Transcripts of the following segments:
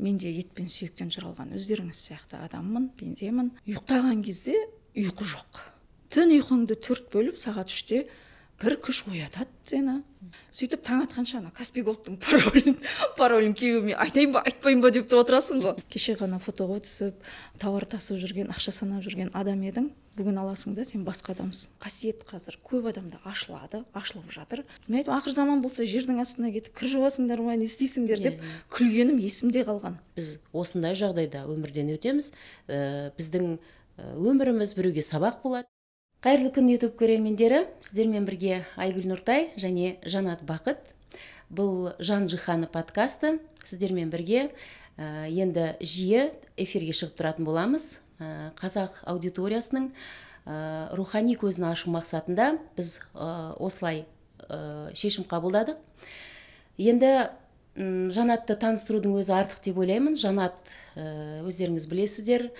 Мен де ет пен сүйектен жаралған өздеріңіз сияқты адаммын, пендемін. Ұйықтаған кезде ұйқы жоқ. Түн ұйқыңды төрт бөліп, сағат 3-те бір күш оятады сені. Сөйтіп таң атқанша ана Каспий Голдтың паролін күйеуіме айтайын ба, айтпайын ба деп отырасың ғой. Кеше ғана фотоға түсіп, тауар тасып жүрген, ақша санап жүрген адам едің. Бүгін аласың да, сен басқа адамсың. Қасиет қазір көп адамда ашылады, ашылып жатыр. Мен айттым, ақыр заман болса жердің астына кетіп кір жуасыңдар ма, не істейсіңдер деп күлгенім есімде қалған. Біз осындай жағдайда өмірден өтеміз. Біздің өміріміз біреуге сабақ болады. Қайырлы күн, YouTube көрермендері. Сіздермен бірге Айгүл Нұртай және Жанат Бақыт. Бұл Жан Жиһаны подкасты. Сіздермен бірге енді жиі эфирге шығып тұратын боламыз. Қазақ аудиториясының рухани көзін ашу мақсатында біз осылай шешім қабылдадық. Енді Жанатты таныстырудың өзі артық деп ойлаймын. Жанат, өздеріңіз білесіздер,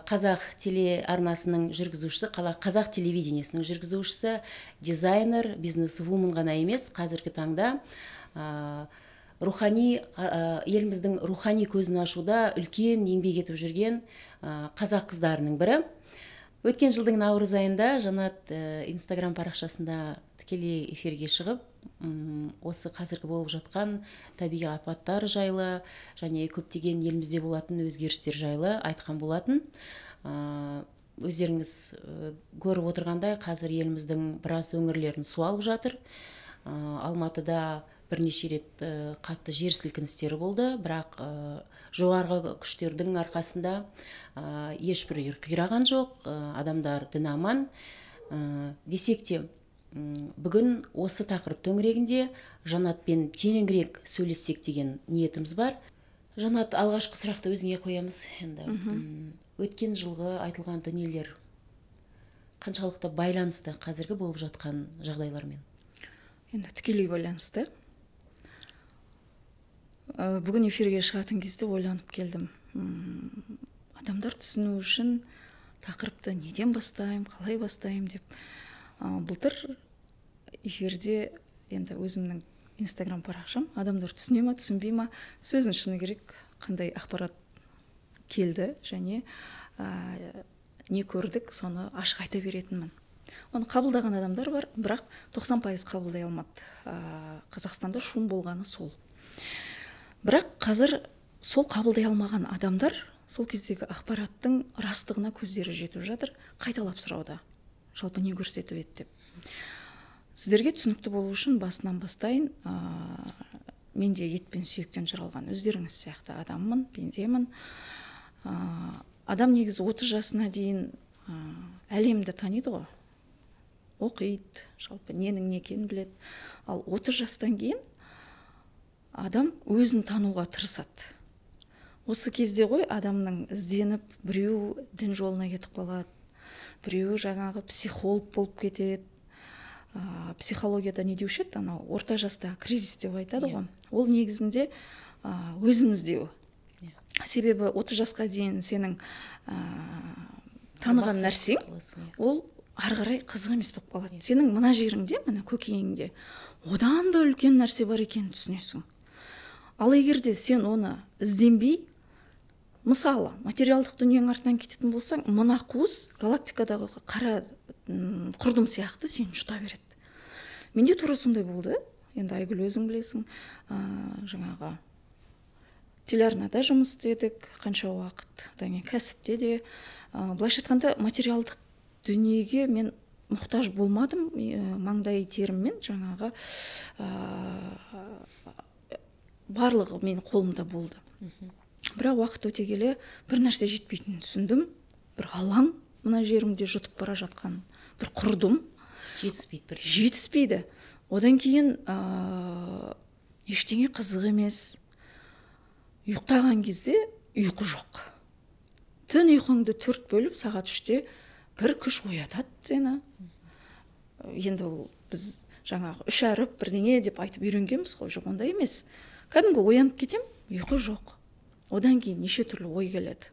қазақ телеарнасының жүргізушісі, қазақ телевидениесінің жүргізушісі, дизайнер, бизнес-вумен ғана емес, қазіргі таңда рухани, еліміздің рухани көзін ашуда үлкен еңбек етіп жүрген қазақ қыздарының бірі. Өткен жылдың наурыз айында Жанат Инстаграм парақшасында тікелей эфирге шығып, осы қазіргі болып жатқан табиғи апаттар жайлы және көптеген елімізде болатын өзгерістер жайлы айтқан болатын. Өздеріңіз көріп отырғандай, қазір еліміздің біраз өңірлерін су алып жатыр. Алматыда бірнеше рет қатты жер сілкіністері болды, бірақ жоғарғы күштердің арқасында ешбір үй қираған жоқ, адамдар дін аман. Десек те, бүгін осы тақырып төңірегінде Жанатпен тереңірек сөйлессек деген ниетіміз бар. Жанат, алғашқы сұрақты өзіңе қоямыз енді. Өткен жылғы айтылған дүниелер қаншалықты байланысты қазіргі болып жатқан жағдайлармен? Енді тікелей байланысты. Бүгін эфирге шығатын кезде ойланып келдім. Адамдар түсіну үшін тақырыпты неден бастаймын, қалай бастаймын деп. Былтыр эфирде енді өзімнің Инстаграм парақшам, адамдар түсіне ма, түсінбей ма, сөзін шыны керек, қандай ақпарат келді және не көрдік, соны ашық айта беретінмін. Оны қабылдаған адамдар бар, бірақ 90% қабылдай алмады. Қазақстанда шум болғаны сол. Бірақ қазір сол қабылдай алмаған адамдар сол кездегі ақпараттың растығына көздері жетіп жатыр, қайталап сұрауда. Жалпы не көрсетіп еді деп. Сіздерге түсінікті болу үшін басынан бастайын. Мен де ет пен сүйектен жаралған өздеріңіз сияқты адаммын, пендемін. Адам негізі 30 жасына дейін әлемді таниды ғой. Оқиды, жалпы ненің не екенін біледі. Ал 30 жастан кейін адам өзін тануға тырысады. Осы кезде ғой адамның ізденіп, біреу дін жолына кетіп қалады, біреуі жаңағы психолог болып кетеді. Психологияда не деуші еді, анау орта жастағы кризис деп айтады ғой. Ол негізінде өзін іздеу. Себебі 30 жасқа дейін сенің таныған нәрсең, ол ары қарай қызық емес болып қалады. Сенің мына жеріңде, мына көкейіңде одан да үлкен нәрсе бар екенін түсінесің. Ал егер де сен оны ізденбей, мысалы, материалдық дүниенің артынан кететін болсаң, мына қуыс галактикадағы қара құрдым сияқты сені жұта береді. Менде тура сондай болды. Енді Айгүл, өзің білесің, жаңағы телеарнада жұмыс істедік қанша уақыт, одан кейін кәсіпте де. Былайша айтқанда, материалдық дүниеге мен мұқтаж болмадым, маңдай теріммен жаңағы барлығы менің қолымда болды. Бірақ уақыт өте келе бір нәрсе жетпейтінін түсіндім. Бір алаң мына жерімде жұтып бара жатқан бір құрдым. Жетіспейді бір. Жетіспейді. Одан кейін ештеңе қызық емес. Ұйықтаған кезде ұйқы жоқ. Түн ұйқыңды төрт бөліп, сағат 3-те бір күш оятады сені. Енді ол біз жаңағы үш әріп бірдеңе деп айтып үйренгенбіз ғой, жоқ ондай емес. Кәдімгі оянып кетем, ұйқы жоқ. Одан кейін неше түрлі ой келеді.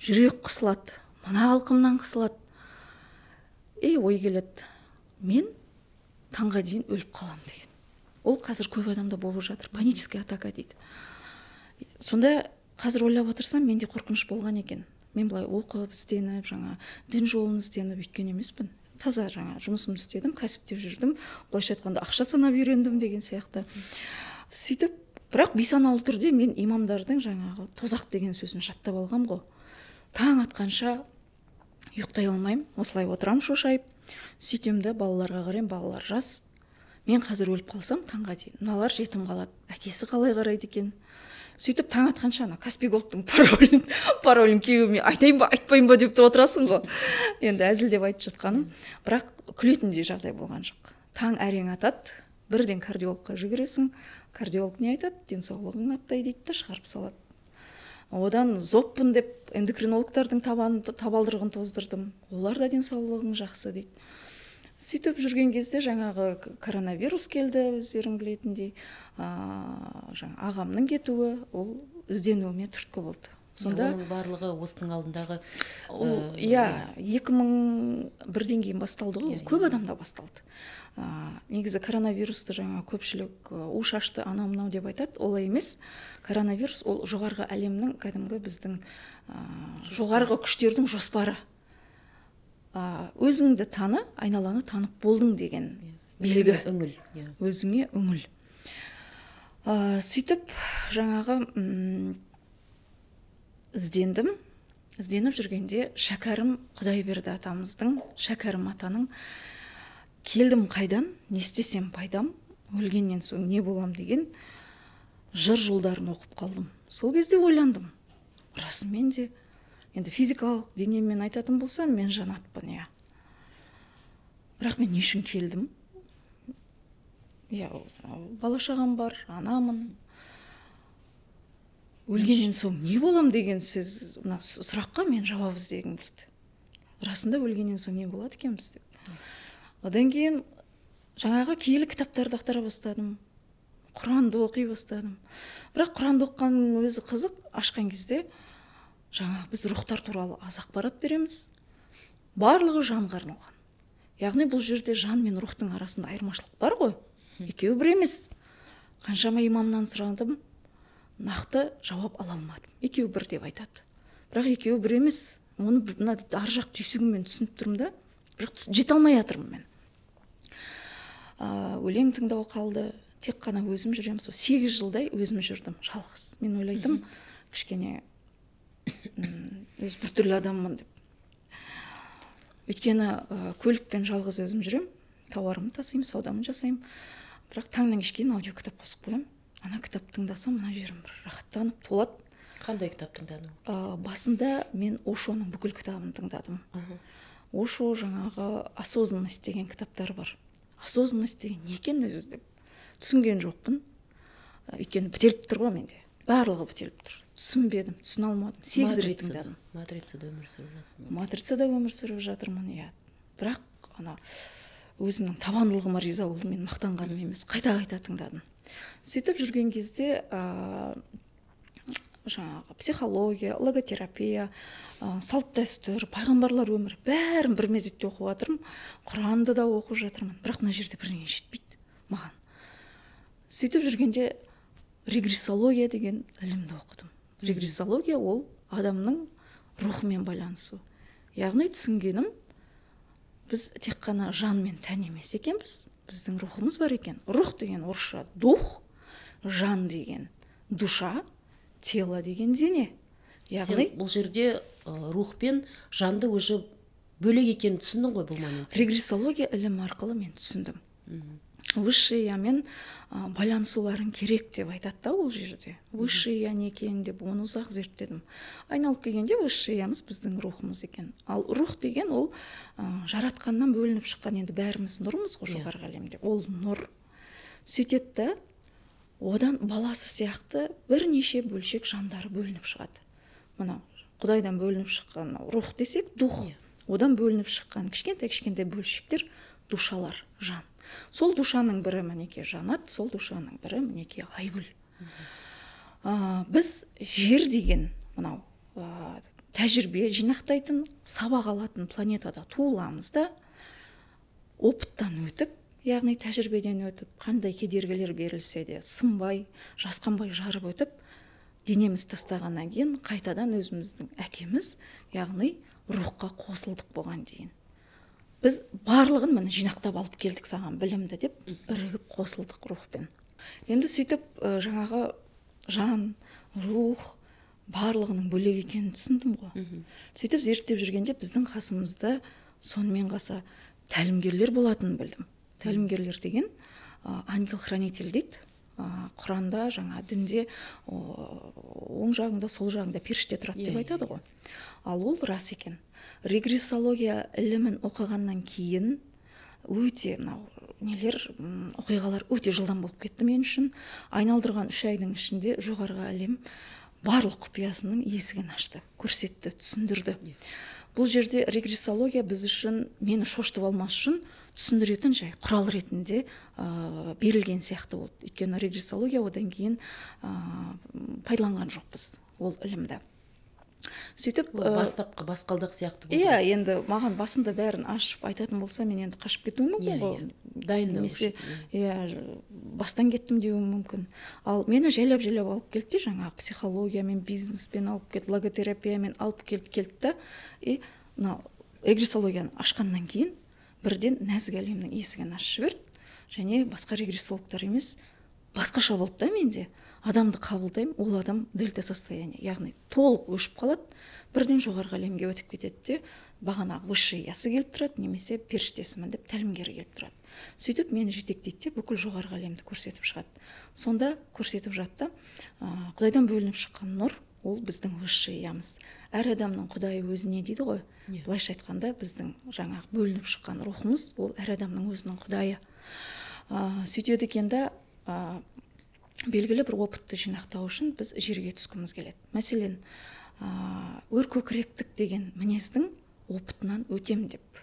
Жүрек қысылады, мына алқымнан қысылады. Ой келеді. Мен таңға дейін өліп қалам деген. Ол қазір көп адамда болып жатыр. Паническая атака дейді. Сонда Қазір ойлап отырсам, менде қорқыныш болған екен. Мен былай оқып, ізденіп, жаңа дін жолын ізденіп өйткен емеспін. Таза жаңа жұмысымды істедім, кәсіпте жүрдім, былайша айтқанда ақша санап үйрендім деген сияқты. Сөйтіп, бірақ бейсаналы түрде мен имамдардың жаңағы тозақ деген сөзін жаттап алғам ғой. Таң атқанша ұйықтай алмаймын, осылай отырамын шошайып. Сөйтем де балаларға қараймын, балалар жас. Мен қазір өліп қалсам таңға дейін, мыналар жетім қалады, әкесі қалай қарайды екен. Сөйтіп таң атқанша ана Каспи Голдтың паролін күйеуіме айтайын ба, айтпайын ба деп отырасың ғой. Енді әзілдеп айтып жатқаным, бірақ күлетіндей жағдай болған жоқ. Таң әрең атады, бірден кардиологқа жүгіресің. Кардиолог не айтады? Денсаулығың аттай дейді да шығарып салады. Одан зоппын деп эндокринологтардың табалдырығын тоздырдым. Олар да денсаулығың жақсы дейді. Сөйтіп жүрген кезде жаңағы коронавирус келді, өздерің білетіндей. Жаңа ағамның кетуі ол ізденуіме түрткі болды. Сонда оның барлығы осының алдындағы ол иә, 2001-ден кейін басталды ғой, көп адамда басталды. Негізі коронавирусты жаңа көпшілік у шашты анау мынау деп айтады, олай емес. Коронавирус ол жоғарғы әлемнің, кәдімгі біздің жоғарғы күштердің жоспары. Өзіңді таны, айналаны танып болдың деген белгі. Үңіл. Өзіңе үңіл. Сөйтіп жаңағы іздендім. Ізденіп жүргенде Шәкәрім Құдайберді атамыздың, Шәкәрім атаның келдім қайдан, не істесем пайдам, өлгеннен соң не болам деген жыр жолдарын оқып қалдым. Сол кезде ойландым. Расымен де, енді физикалық денеммен айтатын болсам, мен Жанатпын, иә. Бірақ мен не үшін келдім? Иә, бала шағам бар, анамын. Өлгеннен соң не болам деген сөз, мына сұраққа мен жауап іздегім келді. Расында өлгеннен соң не болады екенбіз деп. Одан кейін жаңағы киелі кітаптарды ақтара бастадым. Құранды оқи бастадым. Бірақ Құранды оқығанның өзі қызық, ашқан кезде жаңағы біз рухтар туралы аз ақпарат береміз. Барлығы жанға арналған. Яғни бұл жерде жан мен рухтың арасында айырмашылық бар ғой. Екеуі бір емес. Қаншама имамнан сұрадым, нақты жауап ала алмадым. Екеуі бір деп айтады. Бірақ екеуі бір емес. Оны мына ар жақ түйсігіммен түсініп тұрмын да, бірақ жете алмай жатырмын мен. Өлең тыңдау қалды. Тек қана өзім жүремін. Сол 8 жылдай өзім жүрдім, жалғыз. Мен ойлайтым, кішкене өз біртүрлі адаммын деп. Өйткені көлікпен жалғыз өзім жүрем, тауарымды тасимын, саудамды жасаймын. Бірақ таңнан кешке дейін аудио кітап қосып қоямын. Ана кітап тыңдасам, мына жерім бір рахаттанып толады. Қандай кітап тыңдадың? Басында мен Ошоның бүкіл кітабын тыңдадым. Ошо жаңағы осознанность деген кітаптар бар. Осознанность деген не екен өзі деп түсінген жоқпын. Өйткені бітеліп тұр ғой менде. Барлығы бітеліп тұр. Түсінбедім, түсіне алмадым. 8 рет тыңдадым. Матрицада өмір сүріп жатсың. Матрицада өмір сүріп жатырмын, иә. Бірақ ана өзімнің табандылығыма риза болдым, мен мақтанғаным емес. Қайта-қайта тыңдадым. Сөйтіп жүрген кезде жаңағы психология, логотерапия, салт дәстүр, пайғамбарлар өмірі бәрін бір мезетте оқып жатырмын. Құранды да оқып жатырмын. Бірақ мына жерде бірдеңе жетпейді маған. Сөйтіп жүргенде регрессология деген ілімді оқыдым. Регрессология ол адамның рухымен байланысу. Яғни түсінгенім, біз тек қана жан мен тән емес екенбіз, біздің рухымыз бар екен. Рух деген орысша дух, жан деген душа, тело деген дене. Яғни бұл жерде рух пен жанды уже бөлек екенін түсіндің ғой бұл моментте. Регрессология ілімі арқылы мен түсіндім. Высший я-мен байланысуларың керек деп айтады да ол жерде. Высший я не екен деп оны ұзақ зерттедім. Айналып келгенде высший я-мыз біздің рухымыз екен. Ал рух деген ол жаратқаннан бөлініп шыққан, енді бәріміз нұрмыз ғой жоғарғы әлемде. Ол нұр. Сөйтеді да, одан баласы сияқты бірнеше бөлшек жандары бөлініп шығады. Мына Құдайдан бөлініп шыққан рух десек, дух. Одан бөлініп шыққан кішкентай-кішкентай бөлшектер душалар, жан. Сол душаның бірі мінекей Жанат, сол душаның бірі мінекей Айгүл. Біз жер деген мынау тәжірибе жинақтайтын, сабақ алатын планетада туыламыз да, опыттан өтіп, яғни тәжірибеден өтіп, қандай кедергілер берілсе де сынбай, жасқанбай жарып өтіп, Денеміз тастағаннан кейін қайтадан өзіміздің әкеміз, яғни рухқа қосылдық болған дейін. Біз барлығын міне жинақтап алып келдік саған білімді деп бірігіп қосылдық рухпен. Енді сөйтіп жаңағы жан, рух барлығының бөлек екенін түсіндім ғой. Сөйтіп зерттеп жүргенде біздің қасымызда сонымен қоса тәлімгерлер болатынын білдім. Тәлімгерлер деген ангел-хранитель дейді. Құранда, жаңа дінде оң жағыңда, сол жағыңда періште тұрады деп айтады ғой. Ал ол рас екен. Регрессология ілімін оқығаннан кейін өте мынау нелер, оқиғалар өте жылдам болып кетті мен үшін. Айналдырған 3 айдың ішінде жоғарғы әлем барлық құпиясының есігін ашты, көрсетті, түсіндірді. Бұл жерде регрессология біз үшін, мені шошытып алмас үшін түсіндіретін жай құрал ретінде берілген сияқты болды. Өйткені регрессология одан кейін пайдаланған жоқпыз ол ілімді. Сөйтіп бастапқы басқалдақ сияқты болды. Иә, енді маған басында бәрін ашып айтатын болса, мен енді қашып кетуім мүмкін ғой. Дайындау үшін. Иә, бастан кеттім деуім мүмкін. Ал мені жайлап-жайлап алып келді де, жаңағы психологиямен, бизнеспен алып келді, логотерапиямен алып келді да. И мынау регрессологияны ашқаннан кейін бірден нәзік әлемнің есігін ашып жіберді. Және басқа регрессологтар емес, басқаша болды да менде. Адамды қабылдаймын, ол адам дельта состояние, яғни толық өшіп қалады, бірден жоғарғы әлемге өтіп кетеді де, бағанағы высший ясы келіп тұрады, немесе періштесімін деп тәлімгері келіп тұрады. Сөйтіп мені жетектейді де, бүкіл жоғарғы әлемді көрсетіп шығады. Сонда көрсетіп жатты, Құдайдан бөлініп шыққан нұр, ол біздің высший ямыз. Әр адамның Құдайы өзіне дейді ғой. Былайша айтқанда, біздің жаңағы бөлініп шыққан рухымыз, ол әр адамның өзінің Құдайы. Сөйтеді екен да, белгілі бір опытты жинақтау үшін біз жерге түскіміз келеді. Мәселен, өркөкіректік деген мінездің опытынан өтем деп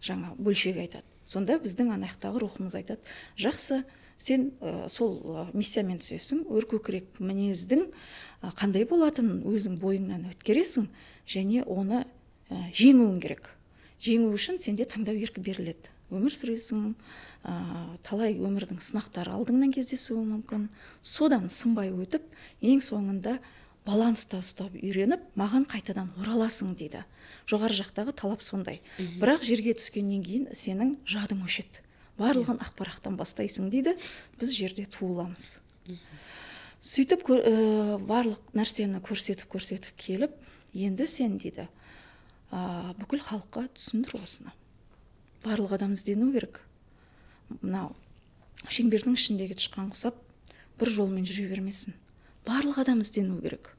жаңа бөлшек айтады. Сонда біздің анаяқтағы рухымыз айтады, жақсы, сен сол миссиямен түсесің, өркөкірек мінездің қандай болатынын өзің бойыңнан өткересің және оны жеңуің керек. Жеңу үшін сенде таңдау еркі беріледі. Өмір сүресің, талай өмірдің сынақтары алдыңнан кездесуі мүмкін. Содан сынбай өтіп, ең соңында баланста ұстап үйреніп, маған қайтадан ораласың дейді. Жоғары жақтағы талап сондай. Бірақ жерге түскеннен кейін сенің жадың өшеді. Барлығын ақпараттан бастайсың дейді. Біз жерде туыламыз. Сөйтіп барлық нәрсені көрсетіп келіп, енді сен дейді, бүкіл халыққа түсіндір осыны. Барлық адам іздену керек. Мынау шеңбердің ішіндегі тышқан құсап бір жолмен жүре бермесін. Барлық адам іздену керек.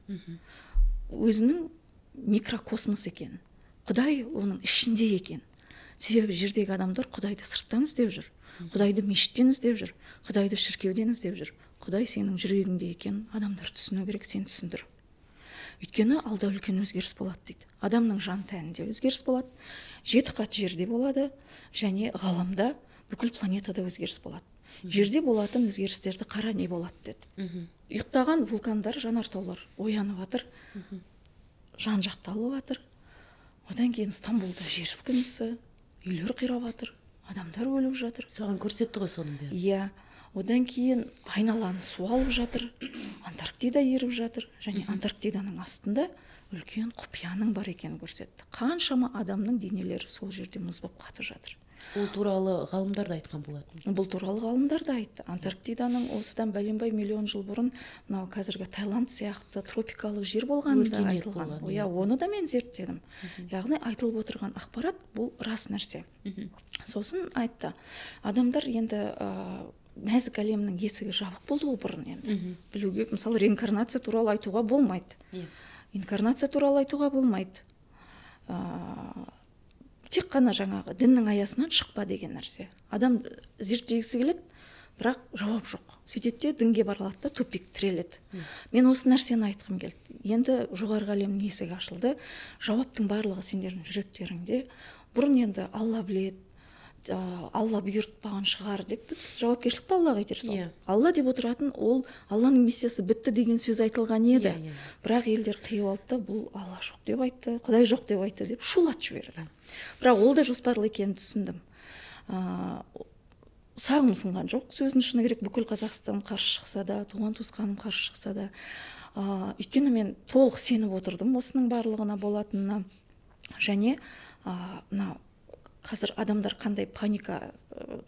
Өзінің микрокосмос екен. Құдай оның ішінде екен. Себебі жердегі адамдар Құдайды сырттан іздеп жүр. Құдайды мешіттен іздеп жүр. Құдайды шіркеуден іздеп жүр. Құдай сенің жүрегіңде екен, адамдар түсіну керек, сен түсіндір. Өйткені алда үлкен өзгеріс болады дейді. Адамның жан тәнінде өзгеріс болады, 7 қат жерде болады, және ғаламда, бүкіл планетада өзгеріс болады. Жерде болатын өзгерістерді қара не болады деді. Ұйықтаған вулкандар, жанартаулар оянып жатыр, жан жақталып жатыр. Одан кейін Стамбулда жер сілкінісі, үйлер қирап жатыр, адамдар өліп жатыр. Саған көрсетті ғой соның бәрін. Иә. Одан кейін айналаны су алып жатыр, Антарктида еріп жатыр, және Антарктиданың астында үлкен құпияның бар екенін көрсетті. Қаншама адамның денелері сол жерде мұз болып қатып жатыр. Ол туралы ғалымдар да айтқан болатын. Бұл туралы ғалымдар да айтты. Антарктиданың осыдан бәленбай миллион жыл бұрын мынау қазіргі Таиланд сияқты тропикалық жер болғаны да айтылған. Иә, оны да мен зерттедім. Яғни айтылып отырған ақпарат бұл рас нәрсе. Сосын айтты, адамдар енді нәзік әлемнің есігі жабық болды ғой бұрын енді. Білуге, мысалы, реинкарнация туралы айтуға болмайды. Инкарнация туралы айтуға болмайды. Тек қана жаңағы діннің аясынан шықпа деген нәрсе. Адам зерттегісі келеді, бірақ жауап жоқ. Сөйтеді де дінге баралады да тупик тіреледі. Мен осы нәрсені айтқым келді. Енді жоғарғы әлемнің есігі ашылды. Жауаптың барлығы сендердің жүректеріңде. Бұрын енді Алла біледі, Алла бұйыртпаған шығар деп біз жауапкершілікті Аллаға итере салдық. Алла деп отыратын ол Алланың миссиясы бітті деген сөз айтылған еді. Бірақ елдер қиып алды да, бұл Алла жоқ деп айтты, Құдай жоқ деп айтты деп шулатып жіберді. Бірақ ол да жоспарлы екенін түсіндім. Сағым сынған жоқ, сөздің шыны керек, бүкіл Қазақстан қарсы шықса да, туған туысқаным қарсы шықса да, Өйткені мен толық сеніп отырдым осының барлығына болатынына. Және мына қазір адамдар қандай паника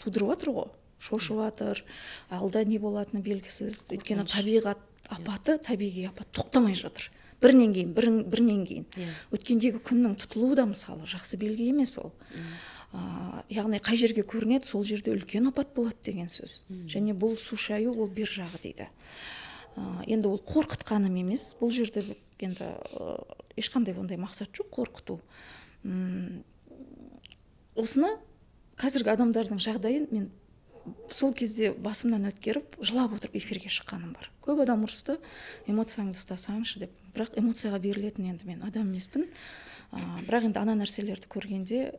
тудырып жатыр ғой, шошып жатыр, алда не болатыны белгісіз. Өйткені табиғат апаты, табиғи апат тоқтамай жатыр. Бірінен кейін, бірінен кейін. Өткендегі күннің тұтылуы да мысалы жақсы белгі емес ол. Яғни қай жерге көрінеді, сол жерде үлкен апат болады деген сөз. Және бұл су шаю ол бер жағы дейді. Енді ол қорқытқаным емес, бұл жерде енді ешқандай ондай мақсат жоқ қорқыту. Осыны қазіргі адамдардың жағдайын мен сол кезде басымнан өткеріп, жылап отырып эфирге шыққаным бар. Көп адам ұрысты, эмоцияңды ұстасаңшы деп. Бірақ эмоцияға берілетін енді мен адам емеспін. Бірақ енді ана нәрселерді көргенде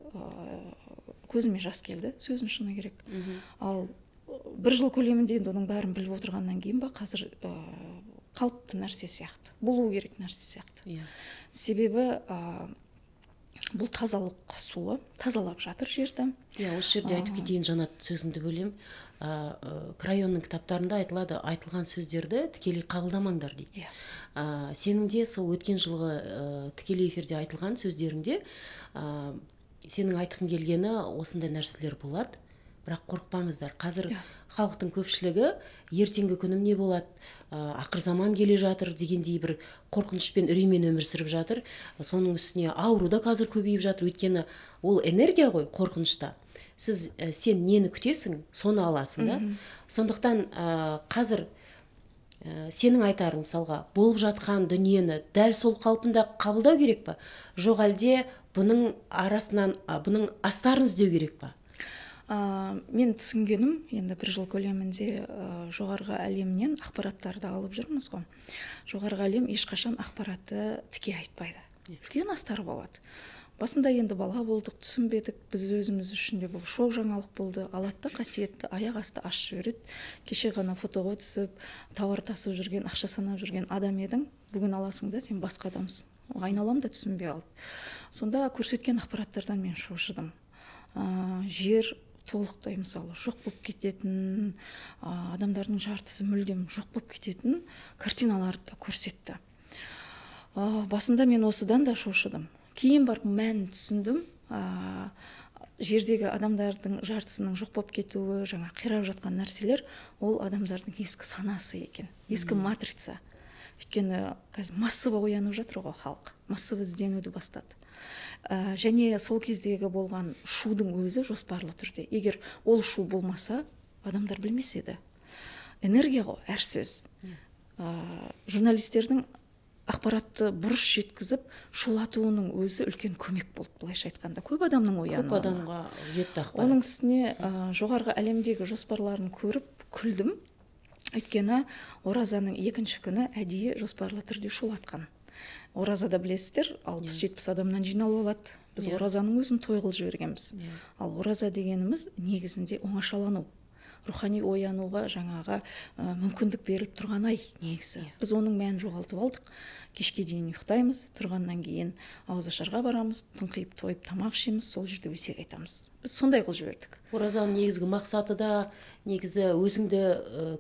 көзіме жас келді, сөздің шыны керек. Ал бір жыл көлемінде енді оның бәрін біліп отырғаннан кейін ба, қазір қалыпты нәрсе сияқты, болу керек нәрсе сияқты. Себебі бұл тазалық суы тазалап жатыр жерді. Осы жерде айтып кетейін, Жанат, сөзіңді бөлем. Крайонның кітаптарында айтылады, айтылған сөздерді тікелей қабылдамаңдар дейді. Сенің де сол өткен жылғы тікелей эфирде айтылған сөздеріңде сенің айтқың келгені осындай нәрселер болады, бірақ қорықпаңыздар. Қазір халықтың көпшілігі ертеңгі күнім не болады, ақыр заман келе жатыр дегендей бір қорқынышпен, үреймен өмір сүріп жатыр. Соның үстіне ауру да қазір көбейіп жатыр, өйткені ол энергия ғой қорқынышта. Сен нені күтесің, соны аласың да. Сондықтан қазір сенің айтарың, мысалға, болып жатқан дүниені дәл сол қалпында қабылдау керек па? Жоқ әлде бұның арасынан, бұның астарын іздеу керек па? Мен түсінгенім, енді бір жыл көлемінде жоғарғы әлемнен ақпараттарды алып жүрміз ғой. Жоғарғы әлем ешқашан ақпаратты тіке айтпайды. Үлкен астары болады. Басында енді бала болдық, түсінбедік, біз өзіміз үшін де бұл шок жаңалық болды. Алады да қасиетті аяқ асты ашып жібереді. Кеше ғана фотоға түсіп, тауар тасып жүрген, ақша санап жүрген адам едің, бүгін аласың да сен басқа адамсың. Айналам да түсінбей қалды. Сонда көрсеткен ақпараттардан мен шошыдым. Жер толықтай мысалы жоқ болып кететін, адамдардың жартысы мүлдем жоқ болып кететін картиналарды да көрсетті. Басында мен осыдан да шошыдым. Кейін барып мәнін түсіндім. Жердегі адамдардың жартысының жоқ болып кетуі, жаңа қирап жатқан нәрселер, ол адамдардың ескі санасы екен, ескі матрица. Өйткені қазір массово оянып жатыр ғой халық, массово ізденуді бастады. Және сол кездегі болған шудың өзі жоспарлы түрде. Егер ол шу болмаса, адамдар білмес еді. Энергия ғой әр сөз. Журналистердің ақпаратты бұрыс жеткізіп, шулатуының өзі үлкен көмек болды, былайша айтқанда. Көп адамның оянуына. Көп адамға жетті ақпарат. Оның үстіне жоғарғы әлемдегі жоспарларын көріп күлдім. Өйткені оразаның екінші күні әдейі жоспарлы түрде шулатқан. Оразада білесіздер, 60-70 адамнан жиналып алады. Біз оразаның өзін той қылып жібергенбіз. Ал ораза дегеніміз негізінде оңашалану, рухани оянуға жаңағы мүмкіндік беріліп тұрған ай негізі. Біз оның мәнін жоғалтып алдық. Кешке дейін ұйықтаймыз, тұрғаннан кейін ауызашарға барамыз, тыңқиып тойып тамақ ішеміз, сол жерде өсек айтамыз. Біз сондай қылып жібердік. Оразаның негізгі мақсаты да негізі өзіңді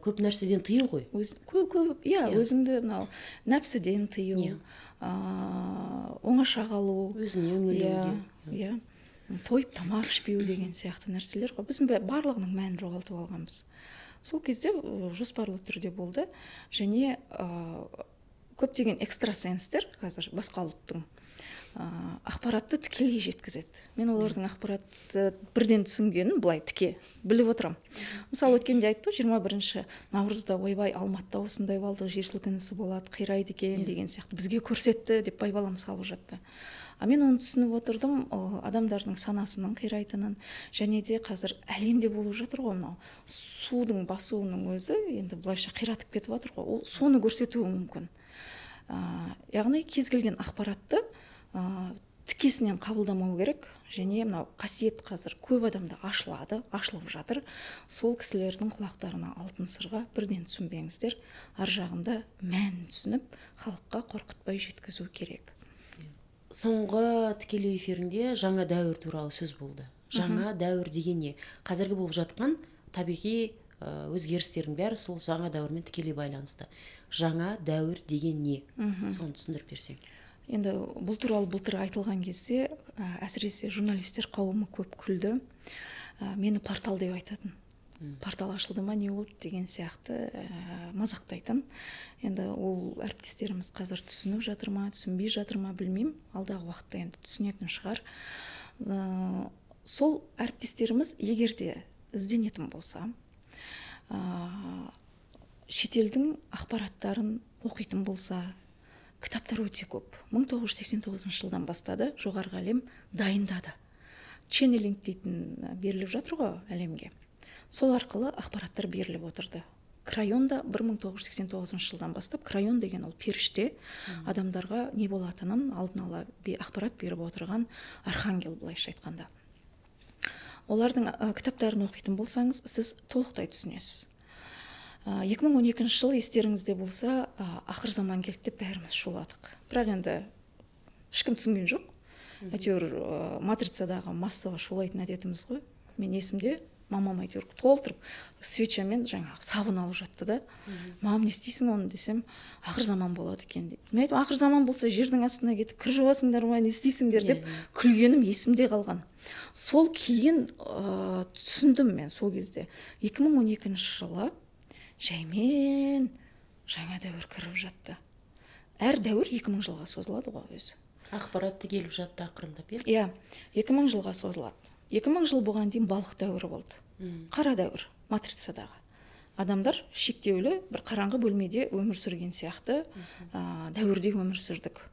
көп нәрседен тыю ғой. Көп, иә, өзіңді мынау нәпсіден тыю, оңаша қалу, өзіңе үңілу, иә, тойып тамақ ішпеу деген сияқты нәрселер ғой. Біз барлығының мәнін жоғалтып алғанбыз. Сол кезде жоспарлы түрде болды. Және көптеген экстрасенстер қазір басқа ұлттың ақпаратты тікелей жеткізеді. Мен олардың ақпаратты бірден түсінгенін былай тіке біліп отырам. Мысалы, өткенде айтты, 21 наурызда ойбай Алматыда осындай балдық жер сілкінісі болады, қирайды екен деген сияқты бізге көрсетті деп байбалам салып жатты. А мен оны түсініп отырдым, адамдардың санасының қирайтынын, және де қазір әлемде болып жатыр ғой мынау судың басуының өзі енді былайша қиратып кетіп жатыр ғой, ол соны көрсетуі мүмкін. Яғни кез келген ақпаратты тікесінен қабылдамау керек, және мынау қасиет қазір көп адамда ашылады, ашылып жатыр. Сол кісілердің құлақтарына алтын сырға бірден түсінбеңіздер, ар жағында мәнін түсініп, халыққа қорқытпай жеткізу керек. Соңғы тікелей эфирінде жаңа дәуір туралы сөз болды. Жаңа дәуір деген не? Қазіргі болып жатқан табиғи Өзгерістердің бәрі сол жаңа дәуірмен тікелей байланысты. Жаңа дәуір деген не? Соны түсіндіріп берсең. Енді бұл туралы былтыр айтылған кезде, әсіресе журналистер қауымы көп күлді. Мені портал деп айтатын. Портал ашылды ма, не болды деген сияқты мазақтайтын. Енді ол әріптестеріміз қазір түсініп жатыр ма, түсінбей жатыр ма, білмеймін. Алдағы уақытта енді түсінетін шығар. Сол әріптестеріміз егер де ізденетін болса, шетелдің ақпараттарын оқитын болса, кітаптар өте көп. 1989 жылдан бастады, жоғарғы әлем дайындады. Ченнелинг дейтін беріліп жатыр ғой әлемге. Сол арқылы ақпараттар беріліп отырды. Крайон да 1989 жылдан бастап, Крайон деген ол періште, адамдарға не болатынын алдын ала ақпарат беріп отырған архангел, былайша айтқанда. Олардың кітаптарын оқитын болсаңыз, сіз толықтай түсінесіз. 2012 жыл естеріңізде болса, ақыр заман келді деп бәріміз шуладық. Бірақ енді ешкім түсінген жоқ. Әйтеуір матрицадағы массаға шулайтын әдетіміз ғой. Мен есімде, мамам әйтеуір толтырып свечамен жаңағы сабын алып жатты да. Мамам, не істейсің оны десем, ақыр заман болады екен дейді. Мен айттым, ақыр заман болса жердің астына кетіп кір жуасыңдар ма, не істейсіңдер деп күлгенім есімде қалған. Сол кейін түсіндім мен сол кезде. 2012 жылы жаймен жаңа дәуір кіріп жатты. Әр дәуір 2000 жылға созылады ғой өзі. Ақпаратты келіп жатты ақырындап, иә? Иә, 2000 жылға созылады. 2000 жыл бұған дейін балық дәуірі болды. Қара дәуір, матрицадағы. Адамдар шектеулі бір қараңғы бөлмеде өмір сүрген сияқты дәуірде өмір сүрдік.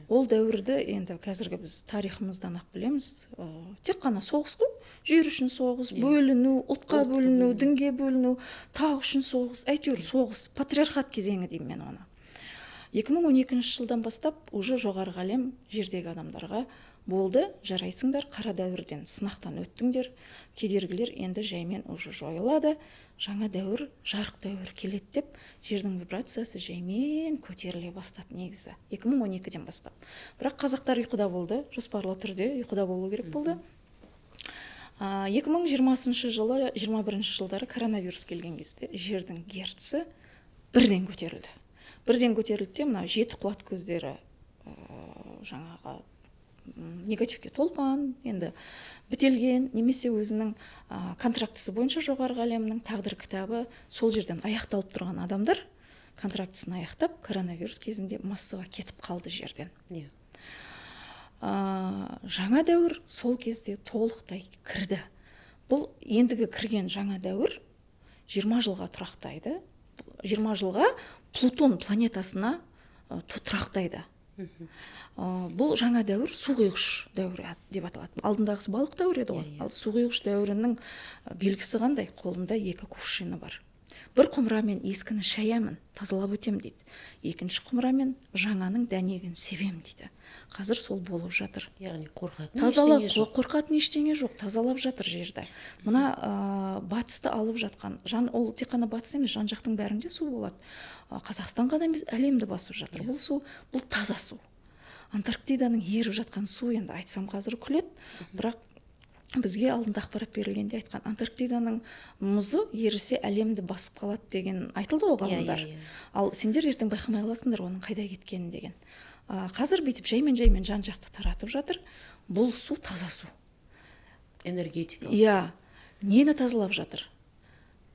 Ол дәуірді енді қазіргі біз тарихымыздан ақ білеміз. Тек қана соғыс қой. Жер үшін соғыс, бөліну, ұлтқа бөліну, дінге бөліну, тақ үшін соғыс, әйтеуір соғыс, патриархат кезеңі деймін мен оны. 2012 жылдан бастап уже жоғарғы әлем жердегі адамдарға болды, жарайсыңдар, қара дәуірден сынақтан өттіңдер, кедергілер енді жаймен уже жойылады, жаңа дәуір, жарық дәуір келеді деп жердің вибрациясы жаймен көтеріле бастады негізі 2012-ден бастап. Бірақ қазақтар ұйқыда болды, жоспарлы түрде ұйқыда болу керек болды. 2020 жылы, 21 жылдары коронавирус келген кезде жердің герці бірден көтерілді. Бірден көтерілді де, мына жеті қуат көздері жаңағы негативке толған, енді бітелген, немесе өзінің контрактісі бойынша жоғарғы әлемнің тағдыр кітабы сол жерден аяқталып тұрған адамдар контрактісін аяқтап, коронавирус кезінде массаға кетіп қалды жерден. Жаңа дәуір сол кезде толықтай кірді. Бұл ендігі кірген жаңа дәуір 20 жылға тұрақтайды. 20 жылға Плутон планетасына тұрақтайды. Бұл жаңа дәуір су құйғыш дәуірі деп аталады. Алдындағысы балық дәуірі еді ғой. Ал су құйғыш дәуірінің белгісі қандай? Қолында екі кувшины бар. Бір құмырамен ескіні шаямын, тазалап өтем дейді. Екінші құмырамен жаңаның дәнегін себем дейді. Қазір сол болып жатыр. Яғни қорқатын ештеңе жоқ. Қорқатын ештеңе жоқ, тазалап жатыр жерді. Мына батысты алып жатқан, ол тек қана батыс емес, жан жақтың бәрінде су болады. Қазақстан ғана емес, әлемді басып жатыр. Бұл су, бұл таза су. Антарктиданың еріп жатқан су, енді айтсам қазір күледі, бірақ бізге алдында ақпарат берілгенде айтқан, Антарктиданың мұзы ерісе әлемді басып қалады деген айтылды ғой ғалымдар. Ал сендер ертең байқамай қаласыңдар оның қайда кеткенін деген. Қазір бүйтіп жаймен-жаймен жан-жақты таратып жатыр. Бұл су таза су. Энергетика. Иә. Нені тазалап жатыр?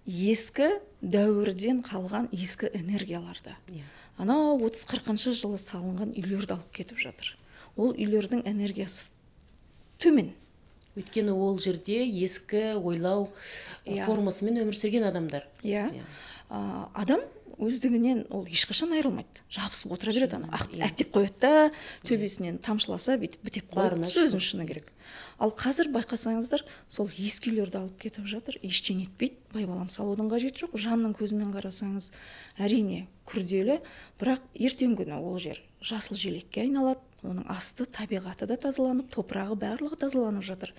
Ескі дәуірден қалған ескі энергияларды. Анау 30-40 жылы салынған үйлерді алып кетіп жатыр. Ол үйлердің энергиясы төмен. Өйткені ол жерде ескі ойлау формасымен өмір сүрген адамдар. Иә. Адам өздігінен ол ешқашан айырылмайды. Жабысып отыра береді ана. Әктеп қояды да, төбесінен тамшыласа бүйтіп бітеп қояды. Сөздің шыны керек. Ал қазір байқасаңыздар, сол ескі үйлерді алып кетіп жатыр, ештеңе етпейді, байбалам салудың қажеті жоқ. Жанның көзімен қарасаңыз, әрине күрделі, бірақ ертеңгі күні ол жер жасыл желекке айналады. Оның асты табиғаты да тазаланып, топырағы барлығы тазаланып жатыр.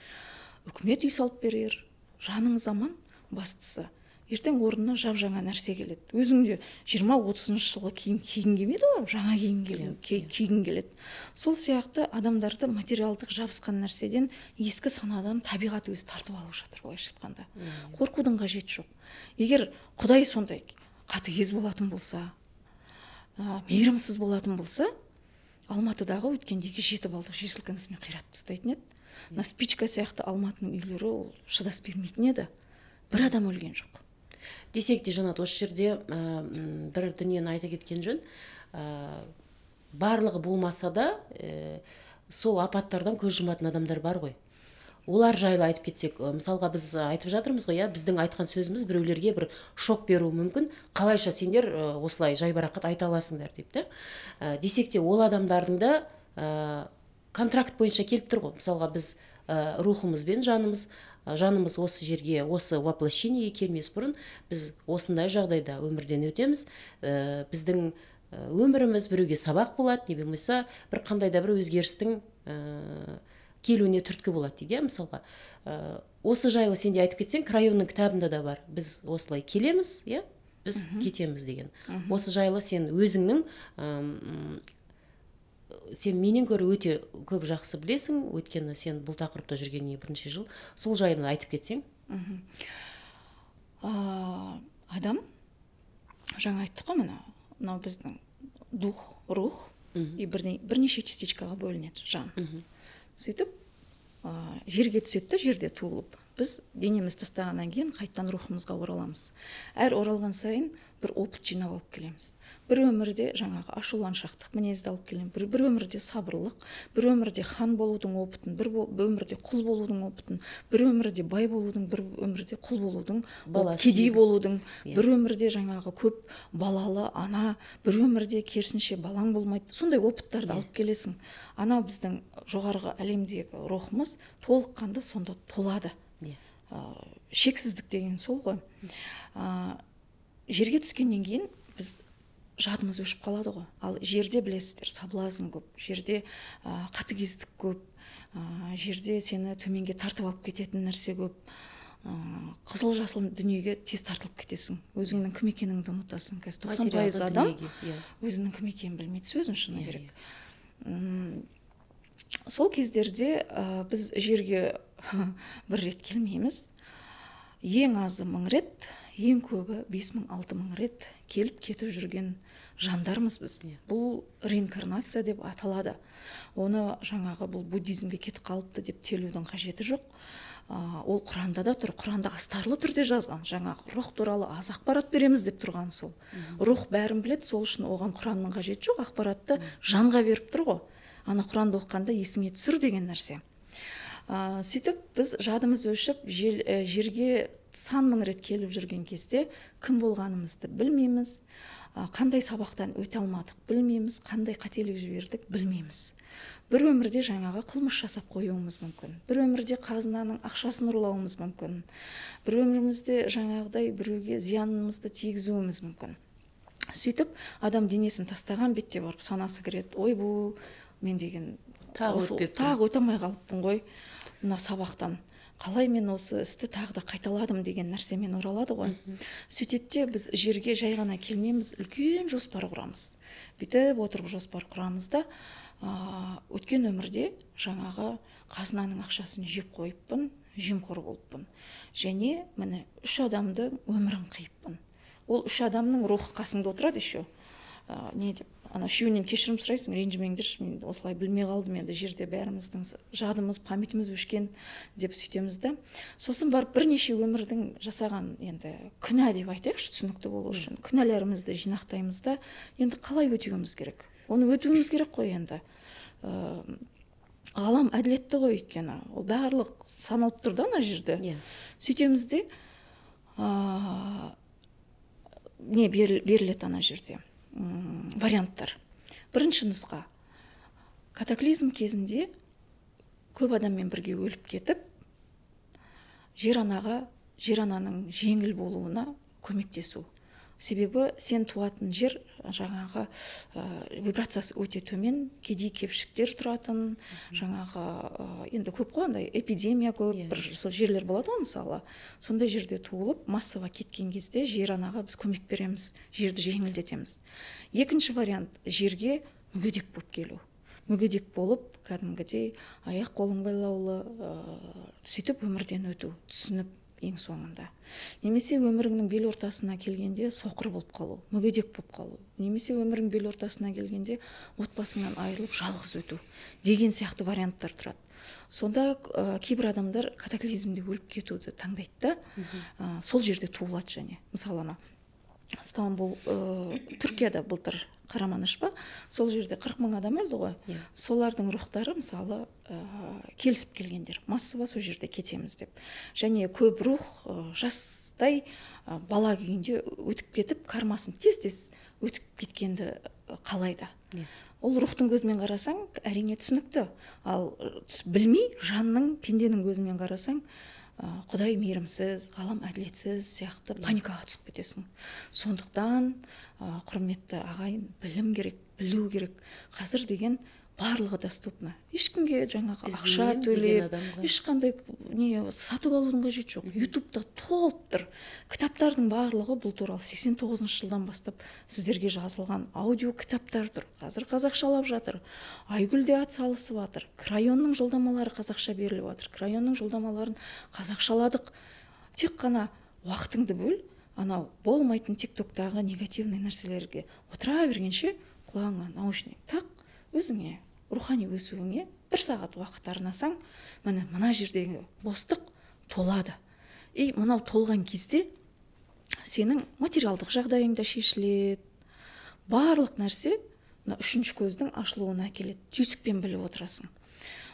Үкімет үй салып берер, жаныңыз аман, бастысы. Ертең орнына жап-жаңа нәрсе келеді. Өзің де 20-30 жылғы киім кигің келмейді ғой, жаңа киім кигің келеді. Сол сияқты адамдарды материалдық жабысқан нәрседен, ескі санадан табиғат өзі тартып алып жатыр, былайша айтқанда. Қорқудың қажеті жоқ. Егер Құдай сондай қатыгез болатын болса, мейірімсіз болатын болса, Алматыдағы өткендегі 7 балдық жер сілкінісімен қиратып тастайтын еді. Мына спичка сияқты Алматының үйлері ол шыдас бермейтін еді. Бір адам өлген жоқ. Десек те, Жанат, осы жерде бір дүниені айта кеткен жөн. Барлығы болмаса да, сол апаттардан көз жұматын адамдар бар ғой. Олар жайлы айтып кетсек, мысалға біз айтып жатырмыз ғой, біздің айтқан сөзіміз біреулерге бір шок беруі мүмкін. Қалайша сендер осылай жайбарақат айта аласыңдар деп те. Десек те, ол адамдардың да контракт бойынша келіп тұр ғой. Мысалға біз рухымыз бен жанымыз осы жерге, осы воплощениеге келмес бұрын біз осындай жағдайда өмірден өтеміз. Біздің өміріміз біреуге сабақ болады, не болмаса бір қандай да бір өзгерістің келуіне түрткі болады дейді, мысалға. Осы жайлы сен де айтып кетсең, Крайонның кітабында да бар. Біз осылай келеміз, біз кетеміз деген. Осы жайлы сен өзіңнің сен менен гөрі өте көп жақсы білесің, өйткені сен бұл тақырыпта жүргеніне бірнеше жыл. Сол жайлы айтып кетсең. Адам, жаңа айттық қой, мынау біздің дух, рух, и бірнеше частичкаға бөлінеді жан. Сөйтіп, жерге түседі, жерде туылып, біз денеміз тастағаннан кейін қайтадан рухымызға ораламыз. Әр оралған сайын бір опыт жинап алып келеміз. Бір өмірде жаңағы ашуланшақтық мінезді алып келеміз, бір өмірде сабырлық, бір өмірде хан болудың опытын, бір өмірде құл болудың опытын, бір өмірде бай болудың, бір өмірде құл болудың, кедей болудың, бір өмірде жаңағы көп балалы ана, бір өмірде керісінше балаң болмайды. Сондай опыттарды алып келесің. Анау біздің жоғарғы әлемдегі рухымыз толыққанды сонда толады. Шексіздік деген сол ғой. Жерге түскеннен кейін біз жадымыз өшіп қалады ғой. Ал жерде білесіздер, соблазн көп, жерде қатыгездік көп, жерде сені төменге тартып алып кететін нәрсе көп. Қызыл жасыл дүниеге тез тартылып кетесің. Өзіңнің кім екеніңді ұмытасың. Қазір 90% адам өзінің кім екенін білмейді, сөзін шыны керек. Сол кездерде біз жерге бір рет келмейміз. Ең азы 1000 рет, ең көбі 5000-6000 рет келіп кетіп жүрген жандармыз біз. Бұл реинкарнация деп аталады. Оны жаңағы бұл буддизмге кетіп қалыпты деп телудің қажеті жоқ. Ол Құранда да тұр, Құранда астарлы түрде жазған. Жаңағы рух туралы аз ақпарат береміз деп тұрған сол. Рух бәрін біледі, сол үшін оған Құранның қажеті жоқ, ақпаратты жанға беріп тұр ғой. Ана Құранды оқығанда есіңе түсір деген нәрсе. Сөйтіп біз жадымыз өшіп, жерге сан мың рет келіп жүрген кезде кім болғанымызды білмейміз, қандай сабақтан өте алмадық білмейміз, қандай қателік жібердік білмейміз. Бір өмірде жаңағы қылмыс жасап қоюымыз мүмкін, бір өмірде қазынаның ақшасын ұрлауымыз мүмкін, бір өмірімізде жаңағыдай біреуге зиянымызды тигізуіміз мүмкін. Сөйтіп адам денесін тастаған бетте барып санасы кіреді, ойбу, мен деген тағы өте алмай қалыппын ғой мына сабақтан, қалай мен осы істі тағы да қайталадым деген нәрсемен оралады ғой. Сөйтеді де біз жерге жай ғана келмейміз, үлкен жоспар құрамыз. Бүйтіп отырып жоспар құрамыз да, өткен өмірде жаңағы қазынаның ақшасын жеп қойыппын, жемқор болыппын. Және міне 3 адамды өмірін қиыппын. Ол 3 адамның рухы қасыңда отырады еще. Не деп, ана үшеуінен кешірім сұрайсың, ренжімеңдерші, мен осылай білмей қалдым, енді жерде бәріміздің жадымыз, памятіміз өшкен деп сөйтеміз да. Сосын барып бірнеше өмірдің жасаған енді күнә деп айтайықшы, түсінікті болу үшін, күнәлерімізді жинақтаймыз да, енді қалай өтеуіміз керек? Оны өтуіміз керек қой енді. Ғалам әділетті ғой, өйткені ол барлық саналып тұр да ана жерде. Сөйтеміз де, не беріледі ана жерде? Варианттар. Бірінші нұсқа. Катаклизм кезінде көп адаммен бірге өліп кетіп, жер ананың жеңіл болуына көмектесу. Себебі сен туатын жер жаңағы вибрациясы өте төмен, кедей кепшіктер тұратын, жаңағы енді көп қой андай эпидемия көп, бір сол жерлер болады ғой мысалы. Сондай жерде туылып, массово кеткен кезде жер анаға біз көмек береміз, жерді жеңілдетеміз. Екінші вариант жерге мүгедек болып келу. Мүгедек болып, кәдімгідей аяқ қолың байлаулы, сөйтіп өмірден өту, түсініп ең соңында. Немесе өміріңнің бел ортасына келгенде соқыр болып қалу, мүгедек болып қалу. Немесе өмірің бел ортасына келгенде отбасыңнан айырылып жалғыз өту деген сияқты варианттар тұрады. Сонда кейбір адамдар катаклизмде өліп кетуді таңдайды да, сол жерде туылады және. Мысалы, ана Стамбул, Түркияда былтыр Қараманыш па, сол жерде 40 мың адам өлді ғой. Солардың рухтары мысалы келісіп келгендер, массово сол жерде кетеміз деп. Және көп рух жастай бала күйінде өтіп кетіп, кармасын тез-тез өтіп кеткенді қалайды. Ол рухтың көзімен қарасаң, әрине түсінікті. Ал білмей, жанның, пенденің көзімен қарасаң, Құдай мейірімсіз, ғалам әділетсіз сияқты паникаға түсіп кетесің. Сондықтан, құрметті ағайын, білім керек, білу керек. Қазір деген барлығы доступно. Ешкімге жаңағы ақша төлеп, ешқандай не сатып алудың қажеті жоқ. Ютубта толып тұр. Кітаптардың барлығы бұл туралы 89 жылдан бастап сіздерге жазылған аудио кітаптар тұр. Қазір қазақшалап жатыр. Айгүл де ат салысып жатыр. Крайонның жолдамалары қазақша беріліп жатыр. Крайонның жолдамаларын қазақшаладық. Тек қана уақытыңды бөл, анау болмайтын тиктоктағы негативный нәрселерге отыра бергенше құлағыңа наушник тақ, өзіңе рухани өсуіңе бір сағат уақыт арнасаң, міне мына жердегі бостық толады. И мынау толған кезде сенің материалдық жағдайың да шешіледі. Барлық нәрсе мына үшінші көздің ашылуына әкеледі. Түйсікпен біліп отырасың.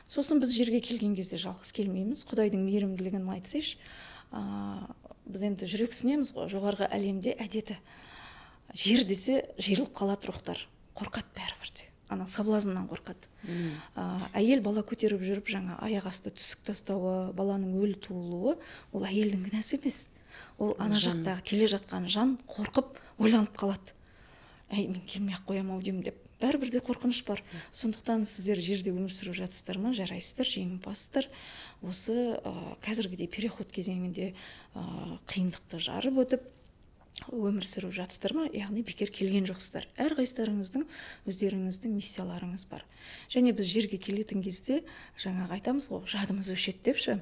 Сосын біз жерге келген кезде жалғыз келмейміз. Құдайдың мейірімділігін айтсайшы, біз енді жүрексінеміз ғой, жоғарғы әлемде әдеті. Жер десе жиырылып қалады рухтар. Қорқады бәрібір де. Ана соблазннан қорқады. Әйел бала көтеріп жүріп жаңа аяқ асты түсік тастауы, баланың өлі туылуы, ол әйелдің кінәсі емес. Ол ана жақтағы келе жатқан жан қорқып ойланып қалады. Әй, мен келмей ақ қоям ау деймін деп. Бәрібір де қорқыныш бар. Сондықтан сіздер жерде өмір сүріп жатсыздар ма, жарайсыздар, жеңімпазсыздар. Осы қазіргідей переход кезеңінде қиындықты жарып өтіп өмір сүріп жатсыздар ма, яғни бекер келген жоқсыздар. Әрқайсыларыңыздың өздеріңіздің миссияларыңыз бар. Және біз жерге келетін кезде жаңағы айтамыз ғой, жадымыз өшеді депші.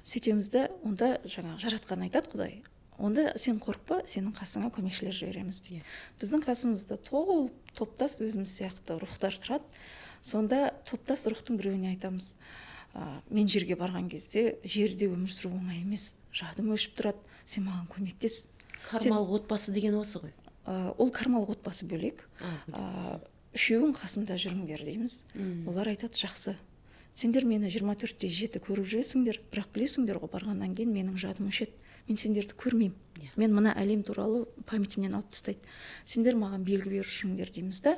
Сөйтеміз де, онда жаңағы жаратқан айтады Құдай. Онда сен қорықпа, сенің қасыңа көмекшілер жібереміз дейді. Біздің қасымызда толып топтас өзіміз сияқты рухтар тұрады. Сонда топтас рухтың біреуіне айтамыз. Мен жерге барған кезде жерде өмір сүру оңай емес, жадым өшіп тұрады, сен маған көмектес. Кармалық отбасы деген осы ғой? Ол кармалық отбасы бөлек. Үшеуің қасымда жүріңдер дейміз. Олар айтады, жақсы. Сендер мені 24/7 көріп жүресіңдер, бірақ білесіңдер ғой, барғаннан кейін менің жадым өшеді. Мен сендерді көрмеймін. Мен мына әлем туралы памятімнен алып тастайды. Сендер маған белгі беріп жүріңдер дейміз да.